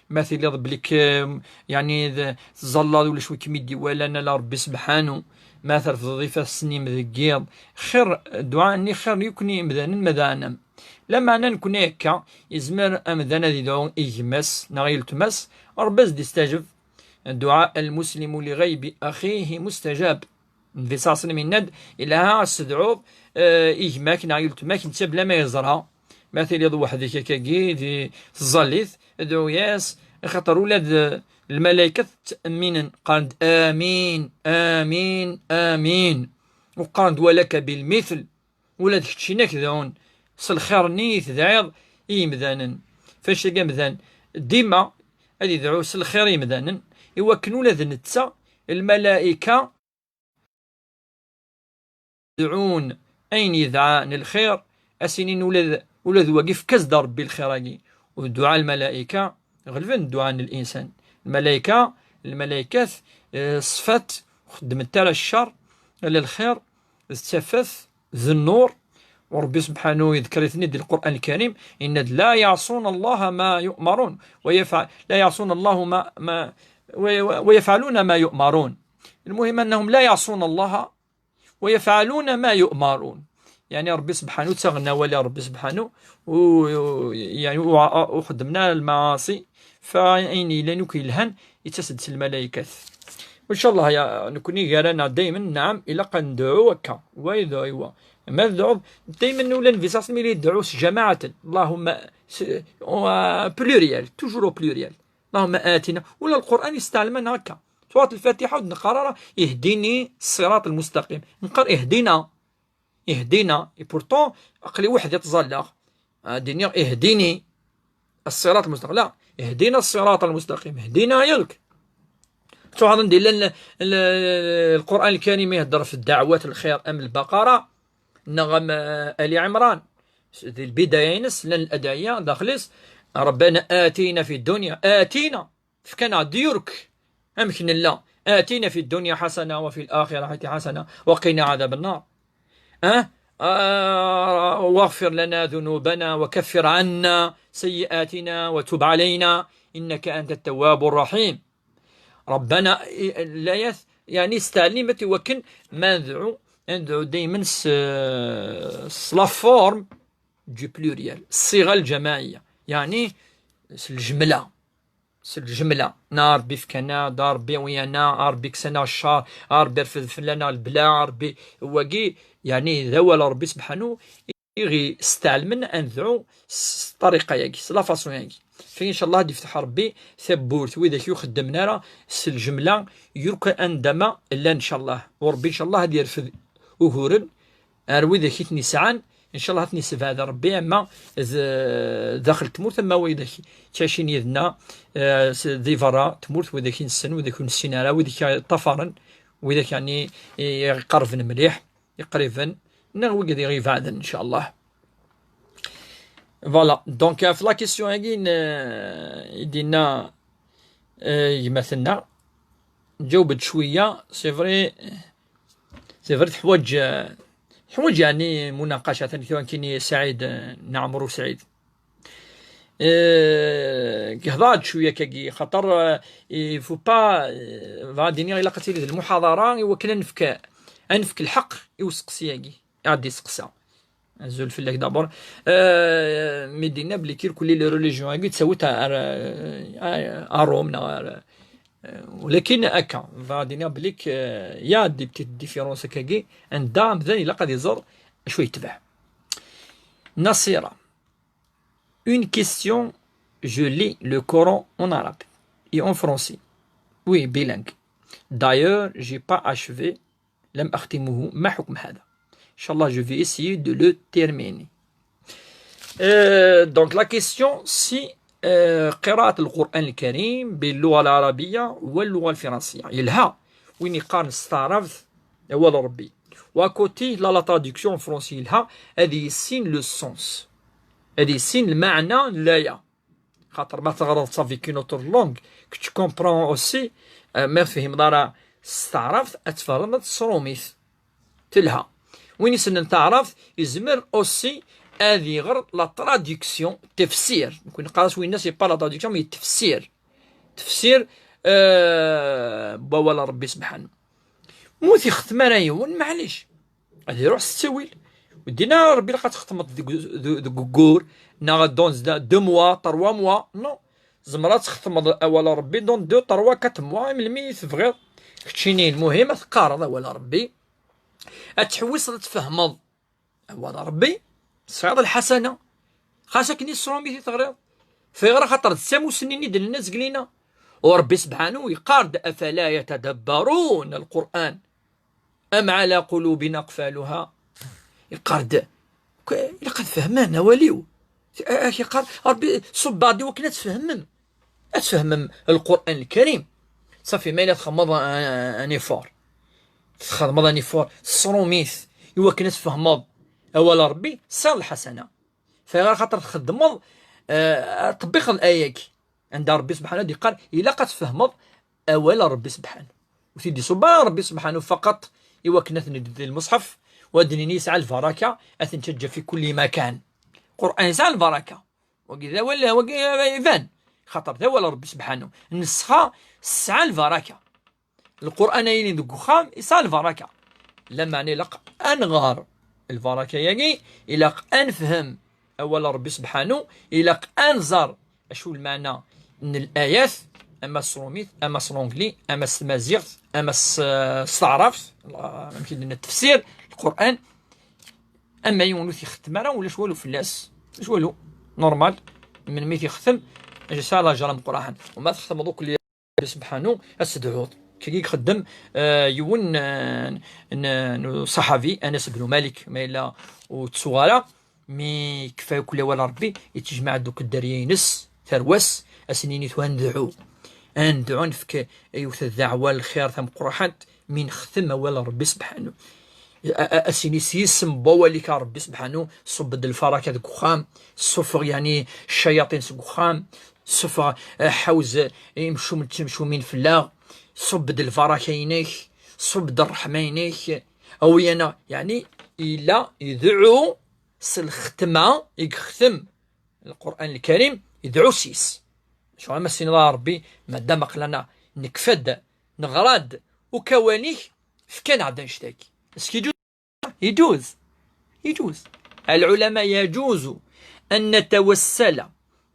ma tiliḍ belli k-, yeɛni d-, tẓallaḍ ulac wi kem-id-iwalan ala Rebbi sebḥanu, ma terfdeḍ ifassen-im deg yiḍ, xir, dduɛa-nni xir yakk i yimdanen ma d aɛnam. Lameɛna nekkni akka, yezmer amdan ad idɛu i gma-s neɣ i weltma-s, Rebbi ad s-d-istajeb. Dduɛa المسلم لغيب أخيه مستجاب. Nnbi ṣalla Llahu ɛalayhi wa sallam yenna-d, ilha ad s-tedɛuḍ, eh, i gma-k neɣ i weltma-k, netta bla ma yeẓra. Ma tiliḍ weḥd-k akkagi, di tẓallit, dɛu-yas, axaṭer ula d lmalaykat ttemminen, qqaren-d amin, amin, amin. U qqaren-d ولك بالمثل. Ula d keččini ad k-dɛun s lxir-nni i tedɛiḍ i yimdanen. Ɣef wannect-agi amdan dima ad idɛu s lxir i yimdanen, i wakken ula d netta, lmalayka, dɛun ayen yedɛa n lxir, a s-inin ula d, ula d wagi, efk-as-d a Rebbi lxir-agi. U dduɛa n lmalayka ɣelben dduɛa n linsan. Lmalayka, lmalaykat, eh, ṣṣfat, ur xeddment ara ccer, ala lxir, d tafat, d nnur. U Rebbi subḥanu yedker-iten-id di Lqur'an Lkarim, yenna-d: لا يعصون الله ما يؤمرون ويفع-، لا يعصون الله ما، ما، وي-، ويفعلون ما يؤمرون. المهم أنهم لا يعصون الله ويفعلون ما يؤمرون. Yeɛni Rebbi subḥanu, ttaɣen awal i Rebbi subḥanu, u, u, yeɛni u, u xeddmen ara lmaɛaṣi, fa ayen yellan akk yelhan, yettas-d s lmalaykat. Ncallah ya, nekkni gar-aneɣ daymen, naɛam, ilaq ad nedɛu akka, wa yedɛu i wa. Ma tedɛuḍ, daymen ula Nnbi ṣalla Llahu ɛalayhi wa sallam yella yedɛu s jamaɛaten. Allahumma, s-, au pluriel, toujours au pluriel. اللهم آتنا. Ula Lqur'an yesteɛlem-aneɣ akka. Surat Lfatiḥa ur d-neqqar ara اهدني الصراط المستقيم. Neqqar اهدنا. اهدنا. Et pourtant, aql-i weḥd-i ttẓallaɣ. Ad d-iniɣ اهدني الصراط المستقيم. La, اهدنا الصراط المستقيم. اهدنا يلك. Tuɣaḍ anda yella l-, l-, Lqur'an Lkarim ihedder ɣef ddeɛwat n lxir am Lbaqara neɣ am, eh, Ali Ɛimran. Di lbidaya-ines llan ladɛiya daxel-is: ربنا آتنا في الدنيا، آتنا. Efk-aneɣ-d yurk amek nella. آتنا في الدنيا حسنة وفي الآخرة حسنة وقنا عذاب النار. أه؟ آه، واغفر لنا ذنوبنا وكفر عنا سيئاتنا وتب علينا إنك أنت التواب الرحيم. ربنا، la yas-, yeɛni s tɛellimt i wakken ma nedɛu, ad nedɛu daymen s, s la forme du pluriel, الصيغة الجماعية، yeɛni s ljemla. S ljemla, na Rebbi efk-aneɣ-d, a Rebbi awi-aneɣ, a Rebbi kkes-aneɣ ccer, a Rebbi rfed fell-aneɣ lebla, a Rebbi, wagi, yeɛni d awal n Rebbi subḥanu i ɣ-yesteɛlmen ad nedɛu s ṭṭariqa-yagi, s la façon-yagi. Fi, ncallah, ad yefteḥ Rebbi tawwurt widak ur xeddmen ara s ljemla, yurk anda ma llan, ncallah. U Rebbi, ncallah, ad yerfed uguren ar widak i ten-yesɛan, ncallah ad ten-yessebɛed Rebbi, ama d, daxel tmurt, ama widak ttɛicin yid-neɣ, eh, s-, di berra tmurt, widak i nessen, widak ur nessin ara, widak i ṭṭafaren, widak, yeɛni, i, i iqerben mliḥ, iqriben, neɣ wigad i ɣ-ibeɛden, ncallah. Voilà, donc, ɣef la question-agi n, i d-yenna, eh, gma-tneɣ, ǧaweb-d cwiya, c'est vrai, c'est vrai, teḥwaǧ, eh, teḥwaǧ, yeɛni, munaqaca, atan kra kini Saɛid, eh, Nna Ɛmer U Saɛid. Eh, hḍeṛ-d cwiya kagi, xaṭer, eh, il faut pas, eh, bɣiɣ ad d-iniɣ, ilaq ad tili d lmuḥaḍara i wakken ad nefk, ad nefk lḥeqq i useqsi-agi i ɣ-d-iseqsa. Azul fell-ak d'abord. Euh, mi d-yenna belli irkelli les religions-agi ttawit ar, ar, ar Rome neɣ ar, euh, walakin akka, bɣiɣ ad d-iniɣ belli k-, euh, il y a des petites différences akkagi, anda amdan ilaq ad iẓer acu yetbeɛ. Nasira, une question je lis le Coran en arabe et en français. Oui, bilingue. D'ailleurs, j'ai pas achevé, لم أختمه. ما حكم هذا؟ إن شاء الله, je vais essayer de le terminer. Euh, donc la question, c'est euh, قراءة القرآن الكريم باللغة العربية واللغة الفرنسية. يلها وين يقارن استعرفت ولا ربي. وكوتي لا لا تراديكسيون فرونسي يلها هذه السين لو سونس. هذه السين المعنى لا يا. خاطر ما تغرض صافي كي نوتر لونغ كي تكومبرون اوسي. ما فهم دارا استعرفت اتفرض تصروميث. تلها وين يسنن تعرف يزمر اوسي هذه غير لا تراديكسيون تفسير. نكون نقرا شويه الناس يبا لا تراديكسيون مي تفسير. تفسير آه بولا ربي سبحانه. موت يختم انا يون معليش. غادي يروح السويل. ودينا ربي لقى تختمط ديك ديك كور نا دونز دو موا تروا موا نو. زمرات تختمط اولا ربي دون دو تروا كات موا من الميت فغير. كتشيني المهم تقارض اولا ربي. اتحوس تفهمض اولا ربي. صياد الحسنه خاصك ني سرومي تغريض. في غير خاطر الساموسنين يدل الناس قلينا. وربي سبحانه يقارد افلا يتدبرون القران أم على قلوب أقفالها؟ يقرد. ك-، إلا قد فهمان واليو. أ-، أ-، يقال ربي صب بعضي وكنا تفهمم. أتفهمم القرآن الكريم. صافي، ما إلا تخمض أ-، أ-، أن إفور. تخمض أن إفور. صروميث. إوا كنا تفهمض. أول ربي، صار الحسنة. فغير خاطر تخدمض، آه، طبيق الآية كي. عند ربي سبحانه دي قال إلا قد تفهمض أول ربي سبحانه. وتيدي صبا ربي سبحانه فقط. إوا كنا تندد المصحف ودنيني يسعى البركة أثنتجه في كل مكان. قرآن يسعى البركة. وكذا ولا وكذا يبان. خاطر ذا ولا ربي سبحانه نسخة سعى البركة. القرآن يلي ديك وخام يسعى البركة. لما نلق أنغار البركة ياكي، إلق أنفهم أول ربي سبحانه، إلق أنزر أشو المعنى من الآيات، أما الصروميت، أما الصرونغلي، أما السمازيغت، أما الس-، الصعرافت، الله، ما يمكن لنا التفسير، القرآن. أما يونو تيختم راه ولا شوالو فلاس، شوالو نورمال، من مي تيختم، جسا لا جرم قرآن، وما تختم دوك اللي سبحانه أسدعوض. كي يخدم، آه، يون، آه، ن-، ن-، صحابي أنس بن مالك، ما إلا وتسوارا، مي كفاية كل ولا ربي يتجمع دوك الدريينس ثرواس، أسنيني تو هندعو. هندعو نفك أيوة الدعوة الخير ثم قرحت من ختم ولا ربي سبحانه. أ-، أ-، أسيني سيسم بواليك ربي سبحانه، صبد الفركة ديك وخام، صفغ يعني الشياطين سك وخام، صفغ، آه، حوز، آه، يمشو من تمشو من فلاغ، صبد البركة ينيك، صبد الرحمة ينيك، أو ينا، يعني، إلا يدعو سلختمة، يختم القرآن الكريم، يدعو سيس. شو عم السين ربي، ما دام قلنا نكفد، نغراد، وكوانيك، فكان عدن شتاكي. اسكي يجوز؟ يجوز. العلماء يجوز أن نتوسل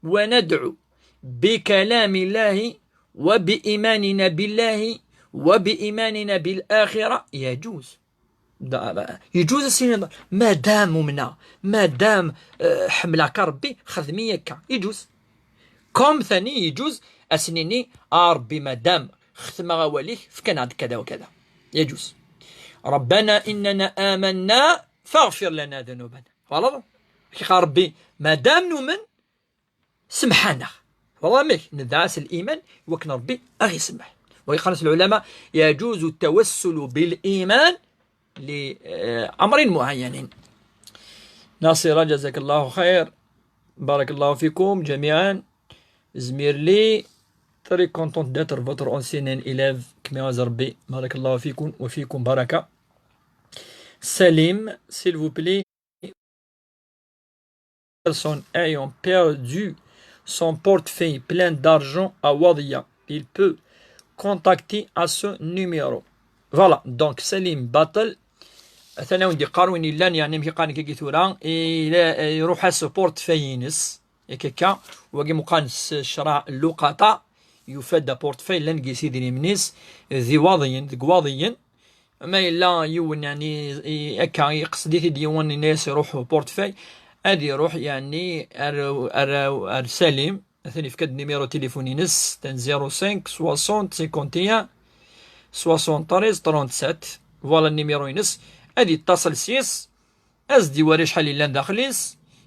وندعو بكلام الله وبإيماننا بالله وبإيماننا بالآخرة، يجوز. دا-، يجوز السينما. ما دام منا، ما دام، آه، حملك ربي، خدمي يكا. يجوز. كوم ثاني يجوز أسنيني، آه، ربي ما دام ختم غواليك، فكان عندك كذا وكذا. يجوز. ربنا إننا آمنا فاغفر لنا ذنوبنا. فوالا. كي قال ربي، ما دام نؤمن، سمحنا. والله ميك ندعس الإيمان وكن ربي أغي سمح. ويقال العلماء يجوز التوسل بالإيمان لأمر معين. ناصرة، جزاك الله خير. بارك الله فيكم جميعا. زمير لي، très content d'être votre ancien élève. كما ربي. بارك الله فيكم وفيكم بركة. سليم، s'il vous plaît. Personne ayant perdu son portefeuille plein d'argent à Wadia, il peut contacter à ce numéro. Voilà, donc Salim Battle, ثاني ودي قارون يلان، يعني مي قارن كي ثورا، إلا يروح على portefeuille ينس، ياك هكا، وكي مقارن شراء اللقطة، يفاد portefeuille لان كيسي دي منيس، ذي واضيين، ذي واضيين، ما إلا يون يعني ي-، هكا يقصد يدي يون الناس يروحوا portefeuille، هذه يروح يعني ار-، ار-، ار سليم، Atan yefka-d numéro téléphone-ines, ten zéro cinq soixante cinquante et un soixante-treize trente-sept. Voilà numéro-ines. Ad yettaṣel s-yes, ad s-d-iwali acḥal yellan daxel-is.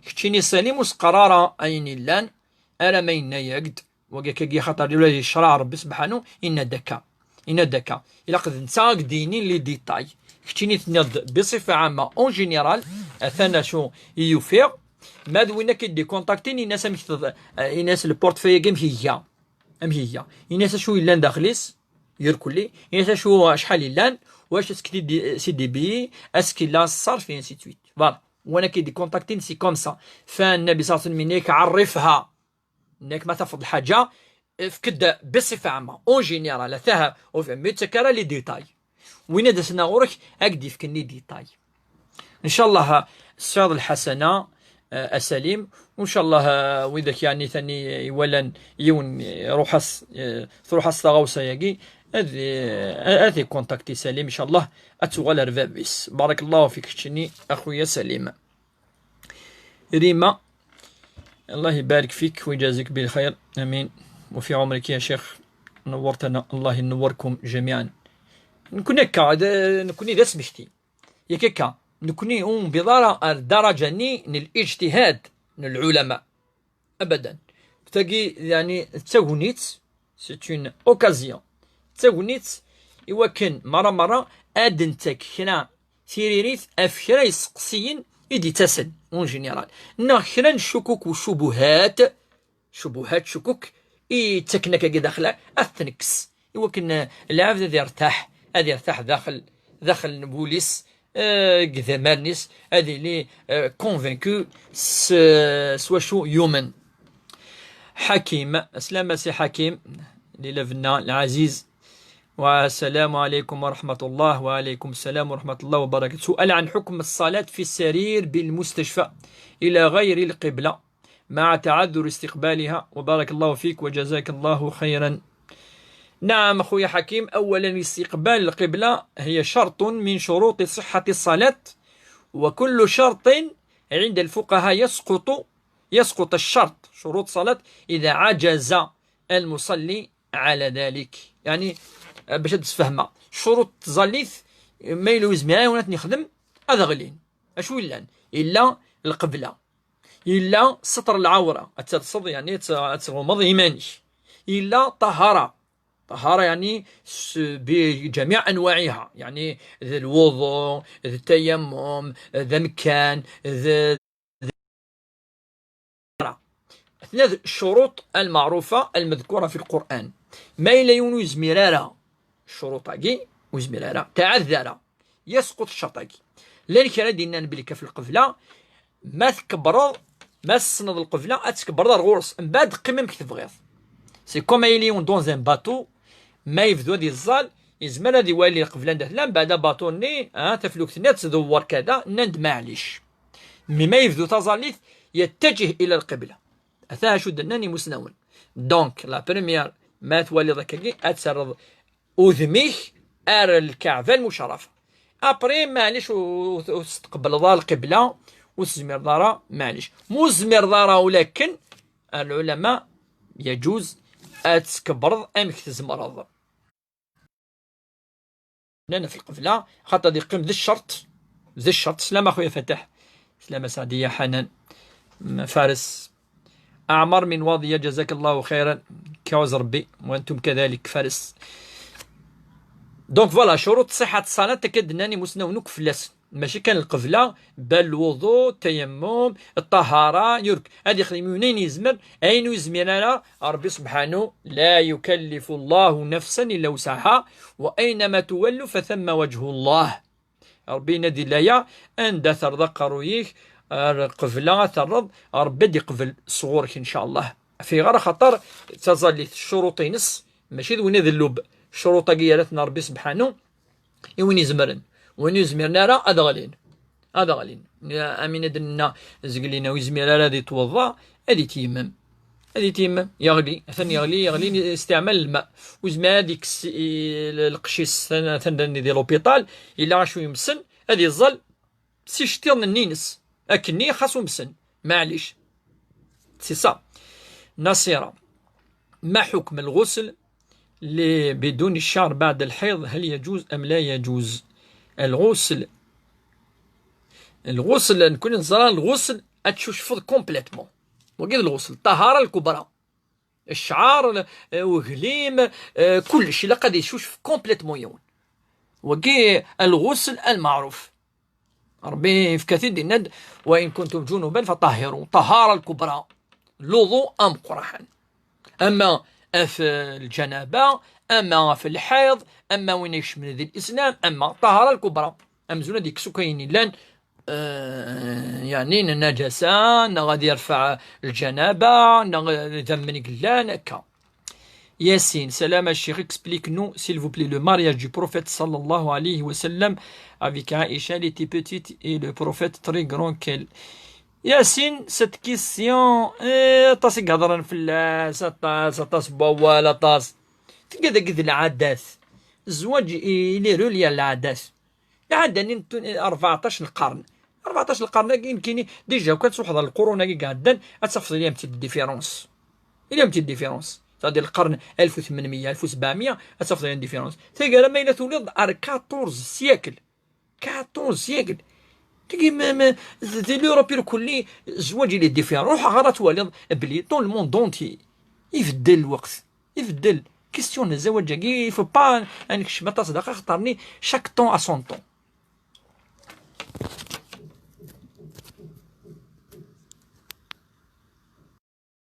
Keččini Salim ur s-qqar ara ayen yellan, ara ma yenna-yak-d. Wagi akkagi, xaṭer ula di ccṛeɛ Ṛebbi sebḥanu yenna-d akka. Yenna-d akka. Ilaq d netta ad k-d-yini les détails. Keččini tenniḍ-d biṣifa ɛamma, en général, atan acu i yufiɣ. Ma d win akka i d-ikontaktin, ini-as amek teḍ-, eh, ini-as le portefeuille-agi amek iga. Amek iga. Ini-as acu yellan daxel-is, irkelli. Ini-as acu, acḥal yellan, wac est-ce que c'est des, c'est des billets, est-ce qu'il a ṣṣerf, et ainsi de suite. Voilà. Win akka i d-ikontaktin, c'est comme ça. Fa Nnabi صلى الله عليه وسلم yenna-ak: عرفها. Nek ma tafeḍ lḥaǧa, efk-d biṣifa ɛamma, en général, ataha ur fehmeɣ ara les détails. Win ad asen ɣur-k, ad k-d-yefken les détails. Ncallah tesɛiḍ lḥasana, eh, a Salim, u ncallah, eh, widak yeɛni tani iwalan yiwen, eh, iruḥ-as, eh, truḥ-as tɣawsa-yagi, ad, eh, ad ikontakti Salim, ncallah ad tuɣal ar bab-is. Barakallahu fik keččini, a xuya Salim. Rima, الله يبارك فيك ويجازيك بالخير. آمين. وفي عمرك يا شيخ. نورتنا. الله ينوركم جميعا. Nekni akka, d-, nekni d asmekti. Yak akka, nekni ur nbiḍ ara ar daraǧa-nni n الاجتهاد n العلماء. Abadan. Tagi, yeɛni, d tagnit, c'est une occasion. D tagnit i wakken merra merra ad d-nettak kra tiririt ɣef kra iseqsiyen i d-ittasen, en général, neɣ kra n ccukuk u ccubuhat, ccubuhat, ccukuk, i yettaken akkagi daxel, ad t-nekkes, i wakken, eh, lɛebd ad irtaḥ, ad irtaḥ daxel, daxel n wul-is, eh, deg idamaren-is, ad yili, eh, convaincu s, s wacu yumen. حكيم، السلام سي حكيم، للبنة العزيز. والسلام عليكم ورحمة الله. وعليكم السلام ورحمة الله وبركاته. سؤال عن حكم الصلاة في السرير بالمستشفى إلى غير القبلة مع تعذر استقبالها. وبارك الله فيك وجزاك الله خيرا. نعم خويا حكيم، أولا استقبال القبلة هي شرط من شروط صحة الصلاة، وكل شرط عند الفقهاء يسقط، يسقط الشرط، شروط الصلاة، إذا عجز المصلي على ذلك. يعني، باش هاد تفهمها، شروط التزليت ما يلوز معايا ونات نخدم هذا غلين. أشو إلا؟ إلا القبلة، إلا ستر العورة، أتتصد يعني ت-، تغمض إيمانك، إلا طهارة، طهارة يعني س-، بجميع أنواعها، يعني ذا الوضوء، ذا التيمم، ذا مكان، ذا، ذا، ثلاث الشروط المعروفة المذكورة في القرآن. ما إلا يونو يزميرارا الشروط أجي، ويزميرارا تعذر، يسقط الشرط أجي. لأن كان دينا بلك في القبلة، ما تكبر، ما تسند القبلة، أتكبر دار غورس، من بعد قيمة مكتب غير. C'est comme il est dans un bateau، ما يبدو هذه الزال، يزمر هذه والي القبلة ندهلا، من بعد باطوني، آه، تفلوك تنات تدور كذا، نند معليش. Mais ما يبدو تظليت يتجه إلى القبلة. أثاها شو دناني مسنون. Donc، la première، ما توالي ضكاكي، أتسرض أذميك، أر الكعبة المشرفة. أبري معليش و-، و-، وتستقبل ضال القبلة، وتزمير ضارة، معليش. مو زمير ضارة، ولكن العلماء يجوز أتكبرض أمك تزمرض. لنا في القبلة، خاطر دي قيم ذي الشرط، ذي الشرط. سلام أخويا فتح، سلام سعدية حنان، م-، فارس، أعمار من واضية، جزاك الله خيرا، كاوز ربي، وأنتم كذلك فارس. Donc voilà، شروط صحة الصلاة تكدناني مسنونك فلاس. ماشي كان القبلة، بل الوضوء، التيمم، الطهارة، يرك. هذه يخدم منين يزمر، أين يزمر أنا؟ ربي سبحانه: لا يكلف الله نفسا إلا وسعها، وأينما تولوا فثم وجه الله. ربي نادي لايا، أندا ترضى قرويك، القبلة ترض، ربي دي قبل صغورك إن شاء الله. في غير خطر تظل الشروط ينس، ماشي ذو نذلوب. الشروط قيالتنا ربي سبحانه، i win izemren. Win ur izmiren ara, ad ɣlin. Ad ɣlin. Amin ad nenna, zegli-nni ur izmir ara ad itweḍḍa, ad itiyemmem. Ad itiyemmem, yeɣli, atan yeɣli, yeɣli, istiɛmal lma. Ur izmir ad ikkes i, l-, lqecc-is, atan, atan di l'hôpital, yella acu yemsen, ad iẓẓel s iceṭṭiḍen-nni-ines. Akkenni xas umsen, maɛlic. C'est ça. Nasira, ما حكم الغسل اللي بدون الشعر بعد الحيض؟ هل يجوز أم لا يجوز؟ الغسل، الغسل نكون نزرع الغسل أتشوشفض complètement. وقيد الغسل الطهارة الكبرى، الشعر، آه، وغليم، آه، كلش إلا قد يشوشف complètement يوم. وقي الغسل المعروف. ربي يفكثي دينا: "وإن كنتم جنبا فطهروا"، طهارة الكبرى، الوضوء أم قرحان. أما في الجنابة، أما في الحيض، أما وين يشمل ذي الإسلام، أما الطهارة الكبرى، أم زونا ديك سكاين لان، آه، يعني النجاسة، نا غادي يرفع الجنابة، نا غادي يذمني قلان، هكا. Yassine, سلام الشيخ, explique-nous s'il vous plaît le mariage du prophète صلى الله عليه وسلم avec Aïcha, elle était petite et le prophète très grand qu'elle. Yassine, cette question, eh, aṭas i yehḍren fell-as, aṭas, aṭas n wawal, aṭas. Tga dagi d lɛadat. الزواج, il est relié à العادات. العادة-nni n أربعطاش القرن. أربعطاش القرن-agi يمكن déjà كان تروح القرون-agi قاعدين، أتفضل اليوم تي différence. اليوم تي différence. C'est-à-dire القرن ألف وثمنمية، ألف وسبعمية، أتفضل اليوم différence. تيقال ما إلا تولد أر quatorze siècle. quatorze siècle. تيجي ما، ما، ذي l'Europe الكل الزواج اللي différent. روح غير توالي بلي tout le monde entier يبدل الوقت. يبدل. Question الزواج-agi، il faut pas أنك شمت أصدقاء، خطرني chaque temps à son temps.